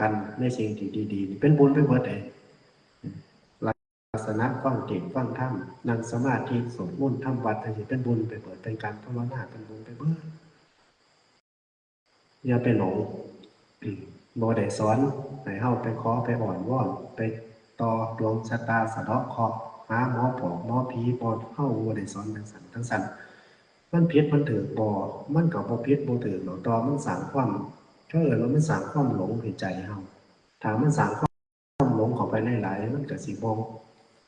ກັນໃນສິ່ງທີ່ດີໆ ເປັນບຸນໄປເບິດເດ້ ລັກສະນະຟັງເທດຟັງທຳ ນັ່ງສະມາທິ ສວດມົນທຳວັດ ຈັ່ງຊີ້ ເປັນບຸນໄປເບິດ ເປັນການພາວະນາ ເປັນບຸນໄປເບິດ ຢ່າໄປຫຼົງ ບໍ່ໄດ້ສອນໃຫ້ເຮົາໄປຂໍໄປອ້ອນວອນ ໄປຕໍ່ດວງຊະຕາ ສະເດາະເຄາະ ຫາໝໍປອບໝໍຜີ ບໍ່ ເຮົາບໍ່ໄດ້ສອນຈັ່ງຊັ້ນ ຈັ່ງຊັ້ນ ມັນຜິດມັນຖືກບໍ່? ມັນກໍບໍ່ຜິດບໍ່ຖືກດອກ ແຕ່ວ່າມັນສ້າງຄວາມ ເຂົາເອີ້ນວ່າມັນສ້າງຄວາມຫຼົງໃຫ້ໃຈເຮົາ ຖ້າມັນສ້າງຄວາມ ຄວາມຫຼົງເຂົ້າໄປຫຼາຍໆ ມັນກໍຊິບໍ່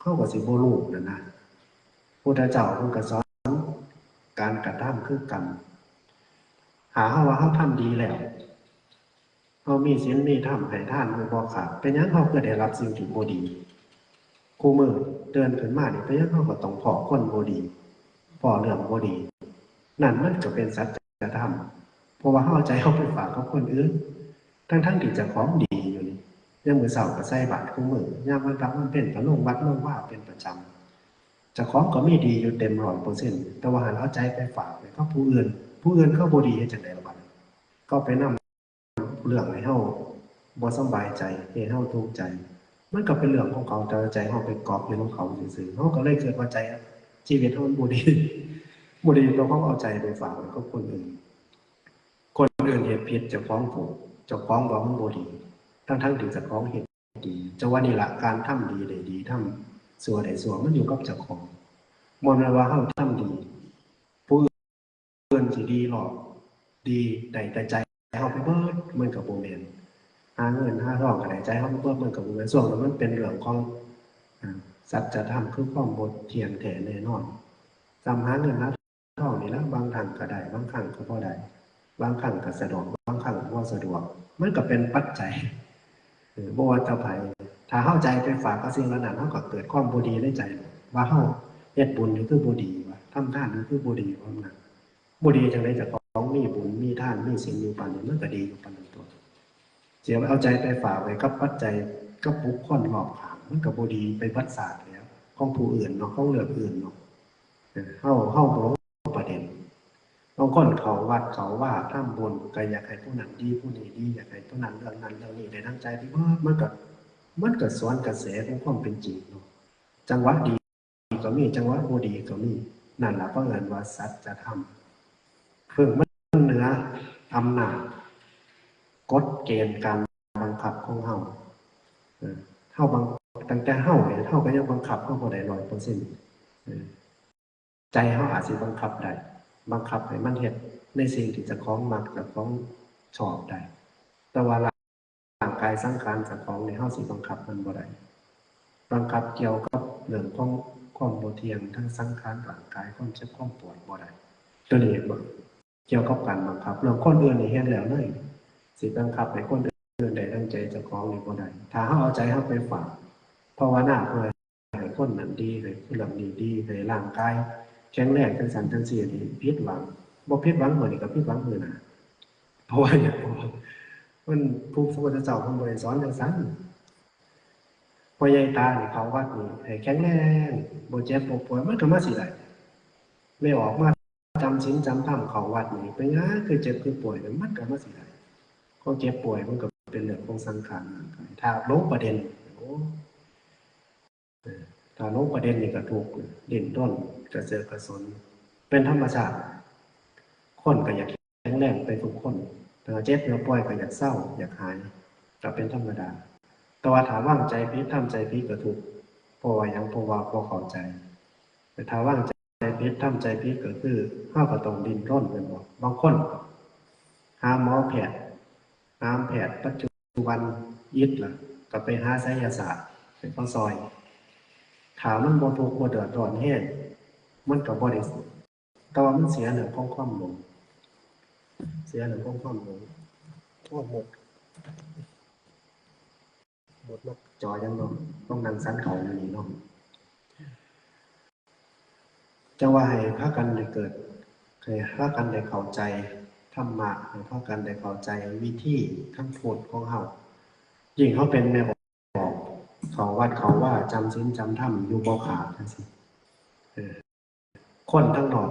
ເຮົາກໍຊິບໍ່ຮູ້ນັ້ນນະ ພຸດທະເຈົ້າເພິ່ນກໍສອນ ການກະທຳຄືກຳ ຖ້າເຮົາວ່າເຮົາທຳດີແລ້ວ ເຮົາມີສິນມີທຳ ໃຫ້ທານຢູ່ບໍ່ຂາດ ເປັນຫຍັງເຮົາຄືໄດ້ຮັບສິ່ງທີ່ບໍ່ດີ? ຄູ່ມື້ຕື່ນຂຶ້ນມານີ້ ເປັນຫຍັງເຮົາກໍຕ້ອງພໍ້ຄົນບໍ່ດີ ພໍ້ເລື່ອງບໍ່ດີ? ນັ້ນມັນກໍເປັນສັດຈະທຳ ພາະວ່າເຮົາເອົາໃຈເຮົາໄປຝາກກັບຄົນອື່ນ ທັງໆທີ່ເຈົ້າຂອງດີຢູ່ນີ້. ຍາມມື້ເຊົ້າກໍໃສ່ບາດຄູ່ມື້, ຍາມວັນພະວັນເພັນກໍລົງວັດລົງວາເປັນປະຈຳ. ເຈົ້າຂອງກໍມີດີຢູ່ເຕັມຮ້ອຍເປີເຊັນ ແຕ່ວ່າຫັ້ນເອົາໃຈໄປຝາກໄວ້ກັບຜູ້ອື່ນ, ຜູ້ອື່ນເຂົາບໍ່ດີເຮັດຈັ່ງໃດລະບາດນີ້? ເຂົາໄປນຳ ເລື່ອງໃຫ້ເຮົາບໍ່ສະບາຍໃຈ, ເຮັດໃຫ້ເຮົາທຸກໃຈ, ມັນກໍເປັນເລື່ອງຂອງເຂົາ, ແຕ່ວ່າໃຈເຮົາໄປກອບຢູ່ນຳເຂົາຊື່ໆ. ເຮົາກໍເລີຍເກີດວ່າໃຈ ຊີວິດເຮົາມັນບໍ່ດີ, ບໍ່ດີ ເພາະເຮົາເອົາໃຈໄປຝາກໄວ້ກັບຄົນອື່ນ. ຄົນອື່ນເຮັດຜິດ ເຈົ້າຂອງໂທດ, ເຈົ້າຂອງວ່າມັນບໍ່ດີ, ທັງໆທີ່ເຈົ້າຂອງເຮັດດີ. ຈັ່ງວ່ານີ້ລະ ການທຳດີໄດ້ດີ, ທຳຊົ່ວໄດ້ຊົ່ວ, ມັນຢູ່ກັບເຈົ້າຂອງ. ບໍ່ແມ່ນວ່າເຮົາທຳດີ ຜູ້ອື່ນຊິດີຫຼອກ ດີໄດ້ແຕ່ໃຈເຮົາໄປເບິດ ມັນກໍບໍ່ແມ່ນ. ຫາເງິນຫາທອງກໍໄດ້ໃຈເຮົາໄປເບິດ ມັນກໍບໍ່ແມ່ນ. ຊ່ວງນັ້ນມັນເປັນເລື່ອງຂອງ ອາ ສັດຈະທຳ ຄືຄວາມບໍ່ທ່ຽງແທ້ແນ່ນອນ. ສ່ຳຫາເງິນຫາທອງນີ້ລະ ບາງຄັ້ງກໍໄດ້ ບາງຄັ້ງກໍບໍ່ໄດ້, ບາງຄັ້ງກໍສະດວກ ບາງຄັ້ງກໍບໍ່ສະດວກ, ມັນກໍເປັນປັດໄຈ. ເອີ ບໍ່ວ່າແຕ່ໃຜ ຖ້າເຮົາໃຈໄປຝາກກັບສິ່ງເຫຼົ່ານັ້ນ ເຮົາກໍເກີດຄວາມບໍ່ດີໃນໃຈ ວ່າເຮົາເຮັດບຸນນີ້ຄືບໍ່ດີ ວ່າທຳທານນີ້ຄືບໍ່ດີ ວ່ານັ້ນ. ບໍ່ດີຈັ່ງໃດ ເຈົ້າຂອງມີບຸນ ມີທານ ມີສິນຢູ່ປານນີ້ ມັນກໍດີຢູ່ປານນັ້ນຕົວະ. ຊິເອົາໃຈໄປຝາກໄວ້ກັບປັດໄຈ ກັບບຸກຄົນຮອບຂ້າງ ມັນກໍບໍ່ດີໄປເບິດຊາດແລ້ວ. ຂອງຜູ້ອື່ນເນາະ ຂອງເລື່ອງອື່ນເນາະ. ເອີ ເຮົາ ເຮົາບໍ່ລົງປະເດັນ. ບາງຄົນເຂົ້າວັດເຂົ້າວາ ທຳບຸນ ກໍຢາກໃຫ້ຜູ້ນັ້ນດີ ຜູ້ນີ້ດີ, ຢາກໃຫ້ຕົວນັ້ນເລື່ອງນັ້ນເລື່ອງນີ້ໄດ້ດັ່ງໃຈໄປເບິດ, ມັນກໍ ມັນກໍສວນກະແສຂອງຄວາມເປັນຈິງເນາະ. ຈັງຫວະດີກໍມີ ຈັງຫວະບໍ່ດີກໍມີ. ນັ້ນລະເຂົາເອີ້ນວ່າສັດຈະທຳ. ເຊິ່ງມັນເໜືອອຳນາດ ກົດເກນການບັງຄັບຂອງເຮົາ. ເອີ ເຮົາບັງ ຕັ້ງແຕ່ເຮົາເອງ ເຮົາກໍຍັງບັງຄັບເຮົາບໍ່ໄດ້ຮ້ອຍເປີເຊັນ. ເອີ ໃຈເຮົາອາດຊິບັງຄັບໄດ້ ບັງຄັບໃຫ້ມັນເຮັດໃນສິ່ງທີ່ເຈົ້າຂອງມັກ ເຈົ້າຂອງຊອບໄດ້, ແຕ່ວ່າຮ່າງກາຍສັງຂານເຈົ້າຂອງນີ້ ເຮົາຊິບັງຄັບມັນບໍ່ໄດ້. ບັງຄັບກ່ຽວກັບເລື່ອງຂອງຄວາມບໍ່ທ່ຽງທາງສັງຂານຮ່າງກາຍ, ຄວາມເຈັບຄວາມປວດບໍ່ໄດ້. ຕົວນີ້ເຫັນບໍ່? ກ່ຽວກັບການບັງຄັບ. ເລື່ອງຄົນອື່ນນີ້ເຮັດແລ້ວເລີຍ, ຊິບັງຄັບໃຫ້ຄົນອື່ນໄດ້ດັ່ງໃຈເຈົ້າຂອງນີ້ບໍ່ໄດ້. ຖ້າເຮົາເອົາໃຈເຮົາໄປຝາກ ພາວະນາເພື່ອ ໃຫ້ຄົນນັ້ນດີ ໃຫ້ຄົນນັ້ນນີ້ດີ ໃຫ້ຮ່າງກາຍແຂງແຮງ ຈັ່ງຊັ້ນຈັ່ງຊີ້ນີ້ ຜິດຫວັງ. ບໍ່ຜິດຫວັງມື້ນີ້ກໍຜິດຫວັງມື້ໜ້າ. ເພາະວ່າຫຍັງ? ເພາະວ່າມັນ ຜູ້ ພະພຸດທະເຈົ້າເພິ່ນບໍ່ໄດ້ສອນຈັ່ງຊັ້ນ. ພໍ່ໃຫຍ່ຕານີ້ເຂົ້າວັດນີ້ໃຫ້ແຂງແຮງ ບໍ່ເຈັບບໍ່ປ່ວຍ ມັນກໍມາຊິໄດ້. ແມ່ອອກມາ ຈຳສິນຈຳທຳເຂົ້າວັດນີ້ ເປັນຫຍັງຄືເຈັບຄືປ່ວຍ? ມັນກໍມາຊິໄດ້. ຄວາມເຈັບປ່ວຍມັນກໍເປັນເລື່ອງຂອງສັງຂານຮ່າງກາຍ. ຖ້າຫຼົງປະເດັນ ໂອ້ ເອີ ຖ້າຫຼົງປະເດັນນີ້ກໍທຸກ, ດີ້ນຮົນ ກະເສືອກກະສົນ ເປັນທຳມະຊາດ. ຄົນກໍຢາກແຂງແຮງໄປທຸກຄົນ, ຖ້າເຈັບເພື່ອປ່ວຍກໍຢາກເຊົາ ຢາກຫາຍ ກໍເປັນທຳມະດາ. ແຕ່ວ່າຖ້າວາງໃຈຜິດ ທຳໃຈຜິດກໍທຸກ. ເພາະວ່າຫຍັງ? ເພາະວ່າບໍ່ເຂົ້າໃຈ. ແຕ່ຖ້າວາງໃຈ ໃຈຜິດ ທຳໃຈຜິດກໍຄືເຮົາກໍຕ້ອງດີ້ນຮົນແມ່ນບໍ່? ບາງຄົນຫາໝໍແພດ ຫາແພດປັດຈຸບັນອິດລະ ກໍໄປຫາໄສຍະສາດໃຫ້ເຂົາຊ່ອຍ. ຖ້າມັນບໍ່ທຸກບໍ່ເດືອດຮ້ອນແຮງ ມັນກໍບໍ່ໄດ້ ແຕ່ວ່າມັນເສຍເລື່ອງຂອງຄວາມຫຼົງ ເສຍເລື່ອງຂອງຄວາມຫຼົງ. ໂອ້ ໝົດ ໝົດມາຈໍຍັງເນາະ ຕ້ອງນັ່ງສັນເຂົ້າຢູ່ນີ້ເນາະ. ຈັ່ງວ່າໃຫ້ພາກັນໄດ້ເກີດ ໃຫ້ພາກັນໄດ້ເຂົ້າໃຈທຳມະ ໃຫ້ພາກັນໄດ້ເຂົ້າໃຈວິທີທຳໂທດຂອງເຮົາ. ຍິ່ງເຮົາເປັນແມ່ອອກ ເຂົ້າວັດເຂົ້າວາ ຈຳສິນຈຳທຳຢູ່ບໍ່ຂາດຈັ່ງຊີ້ ເອີ ຄົນທາງນອກ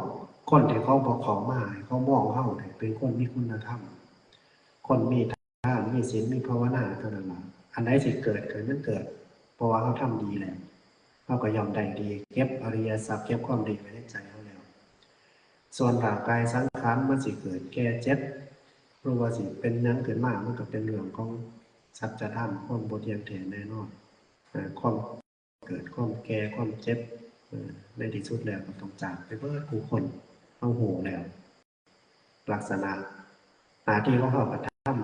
ຄົນທີ່ເຂົາບໍ່ເຂົ້າມາ ໃຫ້ເຂົາມອງເຮົານີ້ເປັນຄົນມີຄຸນນະທຳ ຄົນມີທານ ມີສິນ ມີພາວະນາເທົ່ານັ້ນລະ. ອັນໃດຊິເກີດ ໃຫ້ມັນເກີດ ເພາະວ່າເຮົາທຳດີແລ້ວ ເຮົາກໍຍ່ອມໄດ້ດີ ເກັບອະລິຍະຊັບ ເກັບຄວາມດີໄວ້ໃນໃຈເຮົາແລ້ວ. ສ່ວນຮ່າງກາຍສັງຂານ ມັນຊິເກີດ ແກ່ ເຈັບ ຫຼືວ່າຊິເປັນຫຍັງຂຶ້ນມາ ມັນກໍເປັນເລື່ອງຂອງສັດຈະທຳ ຄວາມບໍ່ທ່ຽງແທ້ແນ່ນອນ ເອີ ຄວາມ ເກີດຄວາມແກ່ ຄວາມເຈັບ ເອີ ໃນທີ່ສຸດແລ້ວກໍຕ້ອງຈາກໄປເບິດຄູ່ຄົນ. ເຮົາຮູ້ແລ້ວ ລັກສະນະໜ້າທີ່ຂອງເຮົາກໍທຳ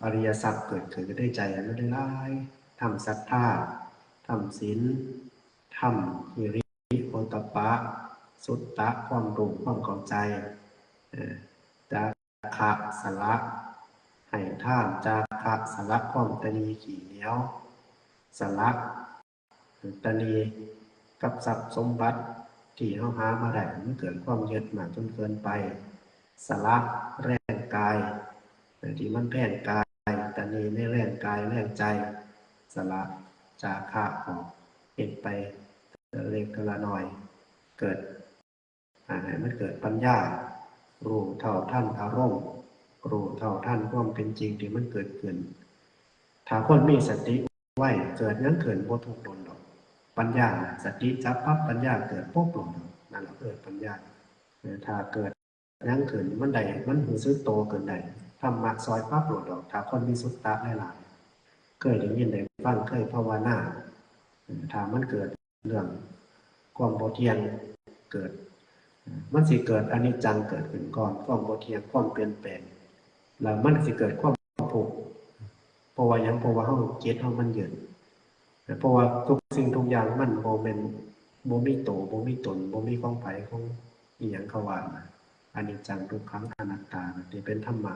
ອະລິຍະຊັບເກີດຂຶ້ນໃນໃຈໃຫ້ມັນຫຼາຍໆ ທຳສັດທາ ທຳສິນ ທຳຫິລິໂອດຕະປະ ສຸດຕະ ຄວາມຮູ້ ຄວາມເຂົ້າໃຈ ເອີ ຈາຄະ ສະຫຼະ ໃຫ້ທານ ຈາຄະ ສະຫຼະຄວາມຕະໜີຂີ້ໜຽວ ສະຫຼະ ຕະໜີກັບຊັບສົມບັດທີ່ເຮົາຫາມາໄດ້ ມັນເກີດຄວາມຍຶດມາກຈົນເກີນໄປ. ສະຫຼະແຮງ ກາຍ ທີ່ມັນແພງກາຍ ຕະໜີໃນແຮງກາຍແຮງໃຈ ສະຫຼະຈາຄະອອກ ເຮັດໄປເທື່ອເລັກເທື່ອນ້ອຍ ເກີດ ໃຫ້ມັນເກີດປັນຍາ ຮູ້ເທົ່າທັນອາລົມ ຮູ້ເທົ່າທັນຄວາມເປັນຈິງທີ່ມັນເກີດຂຶ້ນ. ຖ້າຄົນມີສະຕິໄວ ເກີດຫຍັງຂຶ້ນບໍ່ທຸກດົນດອກ. ປັນຍາ ສະຕິຈັບປັບ ປັນຍາເກີດປຸບໂລດ. ນັ້ນລະເອີ້ນປັນຍາ. ເອີ ຖ້າເກີດຫຍັງຂຶ້ນ ມັນໄດ້ ມັນຮູ້ສຶກໂຕຂຶ້ນໄດ້ ທຳມະຊ່ອຍປັບໂລດດອກ. ຖ້າຄົນມີສຸດຕະຫຼາຍໆ ເຄີຍໄດ້ຍິນໄດ້ຟັງ ເຄີຍພາວະນາ ເອີ ຖ້າມັນເກີດເລື່ອງຄວາມບໍ່ທ່ຽງເກີດ ມັນຊິເກີດອະນິດຈັງເກີດຂຶ້ນກ່ອນ ຄວາມບໍ່ທ່ຽງ ຄວາມປ່ຽນແປງ ແລ້ວມັນຊິເກີດຄວາມທຸກ. ເພາະວ່າຫຍັງ? ເພາະວ່າເຮົາ ຈິດເຮົາມັນຍຶດ ເພາະວ່າທຸກສິ່ງທຸກຢ່າງມັນບໍ່ແມ່ນ ບໍ່ມີໂຕ ບໍ່ມີຕົນ ບໍ່ມີຂອງໃຜຂອງອີ່ຫຍັງເຂົາວ່ານະ ອະນິດຈັງ ທຸກຂັງ ອະນັດຕາ ທີ່ເປັນທຳມະ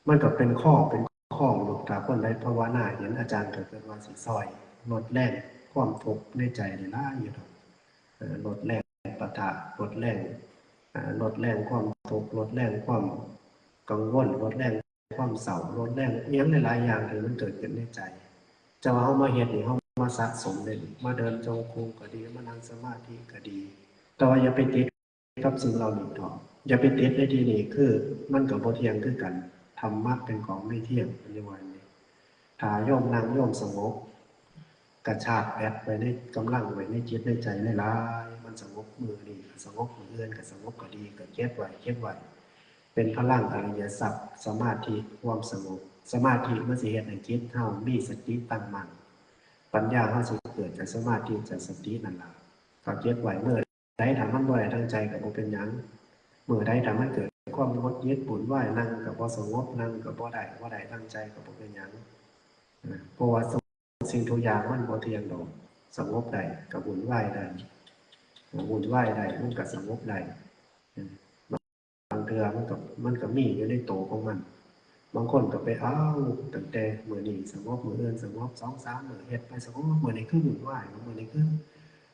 ມັນກໍເປັນຂໍ້ເປັນຄອງຢູ່. ຖ້າຄົນໃດພາວະນາເຫັນ ອາຈານກໍຄິດວ່າຊິຊ່ອຍລົດແລງຄວາມທຸກໃນໃຈໄດ້ຫຼາຍຢູ່ດອກ ເອີ ລົດແລງປະທະ ລົດແລງ ເອີ ລົດແລງຄວາມທຸກ ລົດແລງຄວາມກັງວົນ ລົດແລງ ຄວາມເສົ້າ ລົດແລງອີ່ຫຍັງຫຼາຍໆຢ່າງທີ່ມັນເກີດຂຶ້ນໃນໃຈ. ແຕ່ວ່າເຮົາມາເຮັດນີ້ ເຮົາມາສະສົມເດ້ ມາເດີນຈົງກົມກໍດີ ມານັ່ງສະມາທິກໍດີ ແຕ່ວ່າຢ່າໄປຕິດກັບສິ່ງເຫຼົ່ານີ້ເຖາະ. ຢ່າໄປຕິດໃນທີ່ນີ້ ຄືມັນກໍບໍ່ທ່ຽງຄືກັນ. ທຳມະເປັນຂອງບໍ່ທ່ຽງ ເພິ່ນວ່າຢ່າງນີ້. ຖ້າໂຍມນັ່ງ ໂຍມສະຫງົບ ກະຊາກແບັດໄວ້ໃນ ກຳລັງໄວ້ໃນຈິດໃນໃຈຫຼາຍໆ ມັນສະຫງົບມື້ນີ້ ກະສະຫງົບມື້ອື່ນ ກະສະຫງົບກໍດີ ກະເກັບໄວ້ ເກັບໄວ້ ເປັນພະລັງອະລິຍະຊັບ ສະມາທິ ຄວາມສະຫງົບ. ສະມາທິມັນຊິເຮັດໃຫ້ຈິດເຮົາມີສະຕິຕັ້ງໝັ້ນ. ປັນຍາເຮົາຊິເກີດຈາກສະມາທິ ຈາກສະຕິນັ້ນລະ. ກໍເກັບໄວ້ ມື້ໃດຖ້າມັນບໍ່ໄດ້ດັ່ງໃຈກໍບໍ່ເປັນຫຍັງ. ມື້ໃດຖ້າມັນເກີດຄວາມຫງຸດຫງິດວຸ່ນວາຍ ນັ່ງກໍບໍ່ສະຫງົບ ນັ່ງກໍບໍ່ໄດ້ ບໍ່ໄດ້ດັ່ງໃຈກໍບໍ່ເປັນຫຍັງ. ເພາະວ່າ ທຸກສິ່ງທຸກຢ່າງມັນບໍ່ທ່ຽງດອກ. ສະຫງົບໄດ້ກໍວຸ່ນວາຍໄດ້ ວຸ່ນວາຍໄດ້ ມັນກໍສະຫງົບໄດ້. ບາງເທື່ອມັນກໍ ມັນກໍມີຢູ່ໃນໂຕຂອງມັນ. ບາງຄົນກໍໄປເອົາຕັ້ງແຕ່ມື້ນີ້ສະຫງົບ ມື້ອື່ນສະຫງົບ ສອງສາມມື້ເຮັດໄປສະຫງົບ ມື້ນີ້ຄືວຸ່ນວາຍ ມື້ນີ້ຄື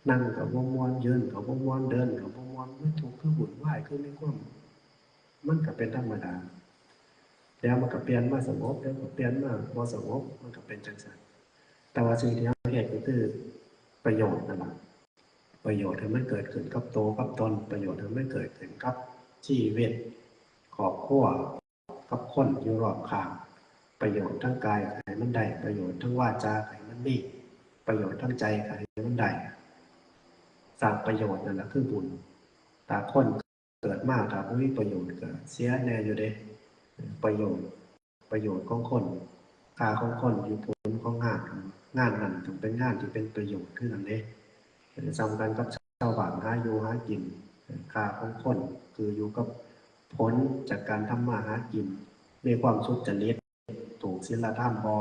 ນັ່ງກໍບໍ່ມ່ວນ ຢືນກໍບໍ່ມ່ວນ ເດີນກໍບໍ່ມ່ວນ ຄືທຸກ ຄືວຸ່ນວາຍ ຄືມີຄວາມ ມັນກໍເປັນທຳມະດາ. ດຽວມັນກໍປ່ຽນມາສະຫງົບ ດຽວກໍປ່ຽນມາບໍ່ສະຫງົບ ມັນກໍເປັນຈັ່ງຊັ້ນ. ແຕ່ວ່າສິ່ງທີ່ເຮົາເຮັດກໍຄືປະໂຫຍດນັ້ນລະ ປະໂຫຍດໃຫ້ມັນເກີດຂຶ້ນກັບໂຕກັບຕົນ ປະໂຫຍດໃຫ້ມັນເກີດຂຶ້ນກັບຊີວິດ ຄອບຄົວ ກັບຄົນຢູ່ຮອບຂ້າງ ປະໂຫຍດທາງກາຍໃຫ້ມັນໄດ້ ປະໂຫຍດທາງວາຈາໃຫ້ມັນມີ ປະໂຫຍດທາງໃຈໃຫ້ມັນໄດ້. ສ້າງປະໂຫຍດນັ້ນລະຄືບຸນ. ຖ້າຄົນ ເກີດມາຖ້າບໍ່ມີປະໂຫຍດກໍເສຍແດ່ຢູ່ເດ້. ປະໂຫຍດ ປະໂຫຍດຂອງຄົນ ຄ່າຂອງຄົນຢູ່ຜົນຂອງງານ ງານນັ້ນຕ້ອງເປັນງານທີ່ເປັນປະໂຫຍດຄືກັນເດ້. ສ່ຳກັນກັບຊາວບ້ານຫາຢູ່ຫາກິນ ຄ່າຂອງຄົນຄືຢູ່ກັບຜົນຈາກການທຳມາຫາກິນ ມີຄວາມສຸດຈະລິດ ຖືກສິນລະທຳບໍ່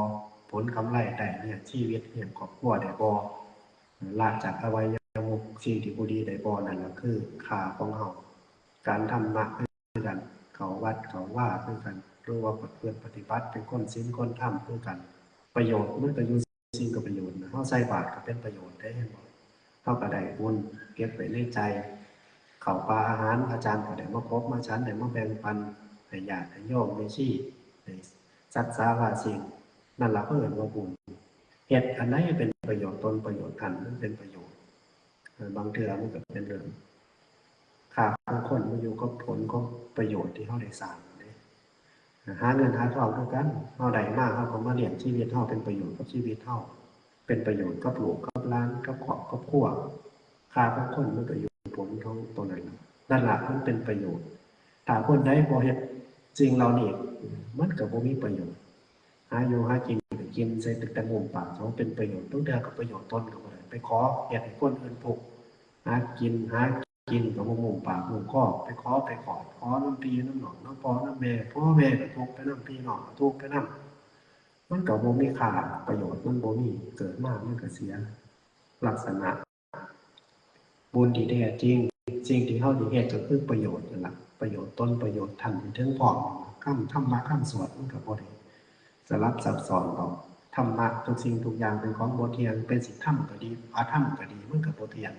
ຜົນກຳໄລໄດ້ ລ້ຽງຊີວິດ ລ້ຽງຄອບຄົວໄດ້ບໍ່ ລະຈາກອະໄວຍະມຸກ ສິ່ງທີ່ບໍ່ດີໄດ້ບໍ່ ນັ້ນລະຄືຄ່າຂອງເຮົາ. ການທຳມະຄືກັນ ເຂົ້າວັດເຂົ້າວາຄືກັນ ຫຼືວ່າປະພຶດປະຕິບັດເປັນຄົນສິນຄົນທຳຄືກັນ ປະໂຫຍດມັນກໍຢູ່ສິ່ງກັບປະໂຫຍດນະ. ເຮົາໃສ່ບາດກໍເປັນປະໂຫຍດເດ້ ເຫັນບໍ່? ເຮົາກໍໄດ້ບຸນເກັບໄວ້ໃນໃຈ ເຂົ້າປາອາຫານ ອາຈານກໍໄດ້ມາຄົບມາສັນ ໄດ້ມາແບ່ງປັນໃຫ້ຍາດໃຫ້ໂຍມແມ່ຊີ ໃຫ້ສັດສາວາສິ່ງ ນັ້ນລະເອີ້ນວ່າບຸນ. ເຮັດອັນໃດເປັນປະໂຫຍດຕົນປະໂຫຍດທ່ານ ມັນເປັນປະໂຫຍດ. ເອີ ບາງເທື່ອມັນກໍເປັນເລື່ອງ ຄ່າຂອງຄົນມັນຢູ່ກັບຜົນຂອງປະໂຫຍດທີ່ເຮົາໄດ້ສ້າງເດ້. ຫາເງິນຫາທອງຄືກັນ ເຮົາໄດ້ມາເຮົາກໍມາລ້ຽງຊີວິດເຮົາ ເປັນປະໂຫຍດກັບຊີວິດເຮົາ ເປັນປະໂຫຍດກັບລູກກັບຫຼານ ກັບຄອບກັບຄົວ. ຄ່າຂອງຄົນມັນກໍຢູ່ຜົນຂອງຕົວນັ້ນ ນັ້ນລະມັນເປັນປະໂຫຍດ. ຖ້າຄົນໃດບໍ່ເຮັດສິ່ງເຫຼົ່ານີ້ ມັນກໍບໍ່ມີປະໂຫຍດ. ຫາຢູ່ຫາກິນກໍກິນໃສ່ແຕ່ມຸມປາກເຂົາ ເປັນປະໂຫຍດ ບາງເທື່ອກໍປະໂຫຍດຕົນກໍບໍ່ໄດ້ ໄປຂໍເຮັດໃຫ້ຄົນອື່ນທຸກ ຫາກິນ ຫາກິນກໍບໍ່ມຸມປາກມຸມຄໍ ໄປຂໍໄປຂອດ ຂໍນຳພີ່ນຳນ້ອງ ນຳພໍ່ນຳແມ່ ພໍ່ແມ່ກໍທຸກໄປນຳ ພີ່ນ້ອງກໍທຸກໄປນຳ ມັນກໍບໍ່ມີຄ່າ ປະໂຫຍດມັນບໍ່ມີ ເກີດມາມັນກໍເສຍ. ລັກສະນະບຸນທີ່ແທ້ຈິງ ສິ່ງທີ່ເຮົາໄດ້ເຮັດກໍຄືປະໂຫຍດນັ້ນລະ ປະໂຫຍດຕົນ ປະໂຫຍດທ່ານໃຫ້ເຖິງພ້ອມ. ຄຳທຳມະຄຳສວດມັນກໍບໍ່ໄດ້ສະຫຼັບຊັບຊ້ອນດອກ. ທຳມະທຸກສິ່ງທຸກຢ່າງເປັນຂອງບໍ່ທ່ຽງ ເປັນສິດທຳກໍດີ ອະທຳກໍດີ ມັນກໍບໍ່ທ່ຽງ.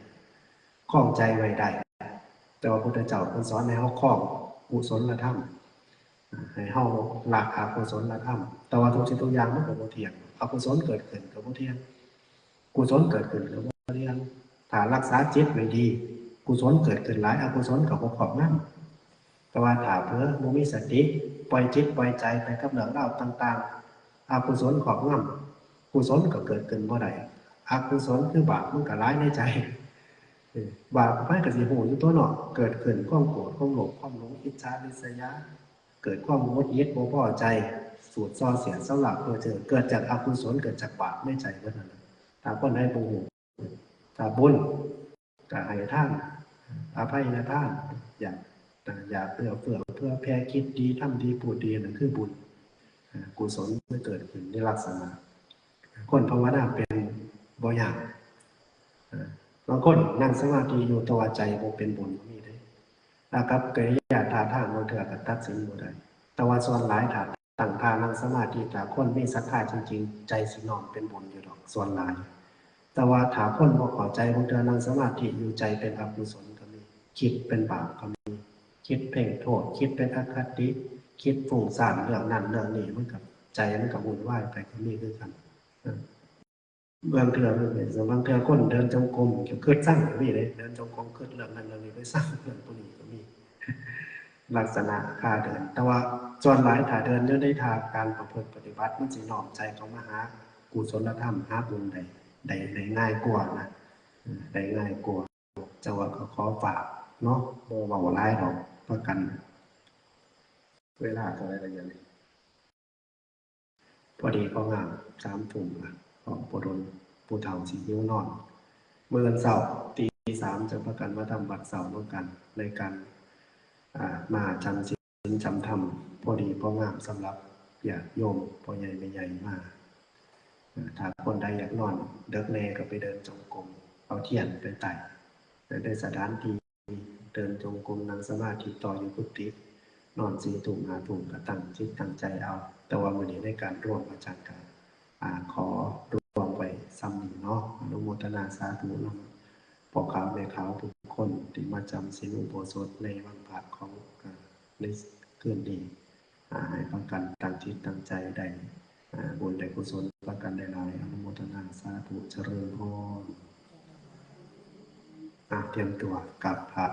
ຄອງໃຈໄວ້ໄດ້ ແຕ່ວ່າພຸດທະເຈົ້າເພິ່ນສອນໃຫ້ເຮົາຄອງ ກຸສົນລະທຳ ໃຫ້ເຮົາລະອະກຸສົນລະທຳ. ແຕ່ວ່າທຸກສິ່ງທຸກຢ່າງມັນກໍບໍ່ທ່ຽງ, ອະກຸສົນເກີດຂຶ້ນກໍບໍ່ທ່ຽງ, ກຸສົນເກີດຂຶ້ນກໍບໍ່ທ່ຽງ. ຖ້າຮັກສາຈິດໄວ້ດີ, ກຸສົນເກີດຂຶ້ນຫຼາຍ, ອະກຸສົນກໍບໍ່ຄອບງຳ. ແຕ່ວ່າຖ້າເຜີລບໍ່ມີສະຕິ, ປ່ອຍຈິດປ່ອຍໃຈໄປກັບເລື່ອງລາວຕ່າງໆ, ອະກຸສົນຄອບງຳ, ກຸສົນກໍເກີດຂຶ້ນບໍ່ໄດ້. ອະກຸສົນຄືບາບມັນກໍຫຼາຍໃນໃຈ. ເອີ ບາບໃຜກໍຊິຮູ້ຢູ່ຕົວະເນາະ, ເກີດຂຶ້ນຄວາມໂກດ, ຄວາມໂລບ, ຄວາມຫຼົງ, ອິດສາ, ລິດສະຍາ, ເກີດຄວາມຫງຸດຫງິດ, ບໍ່ພໍໃຈ, ສູດຊໍ່, ສ່ຽວຊາວລາດ, ເພີ້ເຈີ, ເກີດຈາກອະກຸສົນ, ເກີດຈາກບາບໃນໃຈເບິດນັ້ນ. ຖ້າຄົນໃດບໍ່ຮູ້, ຖ້າບຸນ ກະໃຫ້ທານ, ອະໄພທານ, ຢາກ, ຢາກເອື້ອເຟື້ອເຜື່ອແຜ່, ຄິດດີ, ທຳດີ, ພູດດີ, ນັ້ນຄືບຸນ. ອາ ກຸສົນມັນເກີດຂຶ້ນໃນລັກສະນະ ຄົນພາວະນາເປັນບໍ່ຍາກ. ອາ ບາງຄົນນັ່ງສະມາທິຢູ່ ແຕ່ວ່າໃຈບໍ່ເປັນບຸນກໍມີເດ້. ອາກັບກິລິຍາທ່າທາງບາງເທື່ອກໍຕັດສິນບໍ່ໄດ້, ແຕ່ວ່າສ່ວນຫຼາຍຖ້າຕັ້ງທ່ານັ່ງສະມາທິ, ຖ້າຄົນມີສັດທາຈິງໆ, ໃຈຊິນ້ອມເປັນບຸນຢູ່ດອກສ່ວນຫຼາຍ. ແຕ່ວ່າຖ້າຄົນບໍ່ເຂົ້າໃຈ, ບາງເທື່ອນັ່ງສະມາທິຢູ່ໃຈເປັນອະກຸສົນກໍມີ, ຄິດເປັນບາບກໍມີ, ຄິດເພງໂທດ, ຄິດເປັນອະຄະຕິ, ຄິດຟຸ້ງສ້ານເລື່ອງນັ້ນເລື່ອງນີ້, ມັນກໍ ໃຈມັນກໍວຸ່ນວາຍໄປກໍມີຄືກັນ. ເອີ ບາງເທື່ອມັນເປັນ ບາງເທື່ອຄົນເດີນຈົງກົມກໍຄິດຊັງກໍມີເດ້, ເດີນຈົງກົມຄິດເລື່ອງນັ້ນເລື່ອງນີ້ໄປຊັງເລື່ອງຜູ້ນີ້ກໍມີ. ລັກສະນະທ່າເດີນ, ແຕ່ວ່າສ່ວນຫຼາຍຖ້າເດີນຢູ່ໃນທ່າການປະພຶດປະຕິບັດ, ມັນຊິນ້ອມໃຈເຂົ້າມາຫາກຸສົນລະທຳ, ຫາບຸນໄດ້, ໄດ້, ໄດ້ງ່າຍກວ່ານະ, ໄດ້ງ່າຍກວ່າ. ເຈົ້າວ່າກໍຂໍຝາກເນາະ, ບໍ່ເວົ້າຫຼາຍດອກ, ປະກັນເວລາເທົ່າໃດລະດຽວນີ້? ພໍດີພໍງາມ ສາມທຸ່ມລະ, ເພາະບໍ່ດົນຜູ້ເຖົ້າຊິຫິວນອນ. ມື້ອື່ນເຊົ້າຕີສາມ ຈະພາກັນມາທຳວັດເຊົ້ານຳກັນ ໃນການ ອ່າ ມາຈຳສິນຈຳທຳ, ພໍດີພໍງາມສຳລັບຍາດໂຍມພໍ່ໃຫຍ່ແມ່ໃຫຍ່ມາ. ຖ້າຄົນໃດຢາກນອນເດິກແດ່ກໍໄປເດີນຈົງກົມ, ເອົາທຽນໄປໄຕ້ໃນສະຖານທີ່ ເດີນຈົງກົມ, ນັ່ງສະມາທິຕໍ່ຢູ່ກຸຕິ, ນອນສີ່ທຸ່ມຫ້າທຸ່ມກໍຕັ້ງຈິດຕັ້ງໃຈເອົາ. ແຕ່ວ່າມື້ນີ້ໃນການລວມ ອາຈານກໍ ອາ ຂໍລວມໄວ້ສ່ຳນີ້ເນາະ. ອະນຸໂມທະນາສາທຸນຳພໍ່ຂາວແມ່ຂາວທຸກຄົນທີ່ມາຈຳສິນອຸໂບສົດໃນວັນພະຂອງ ອາ ໃນຄືນນີ້. ອາ ໃຫ້ພາກັນຕັ້ງຈິດຕັ້ງໃຈໄດ້ ອາ ບຸນໄດ້ກຸສົນພາກັນຫຼາຍໆ. ອະນຸໂມທະນາສາທຸ ຈະເລີນພອນ. ອາ ຕຽມຕົວກັບພະ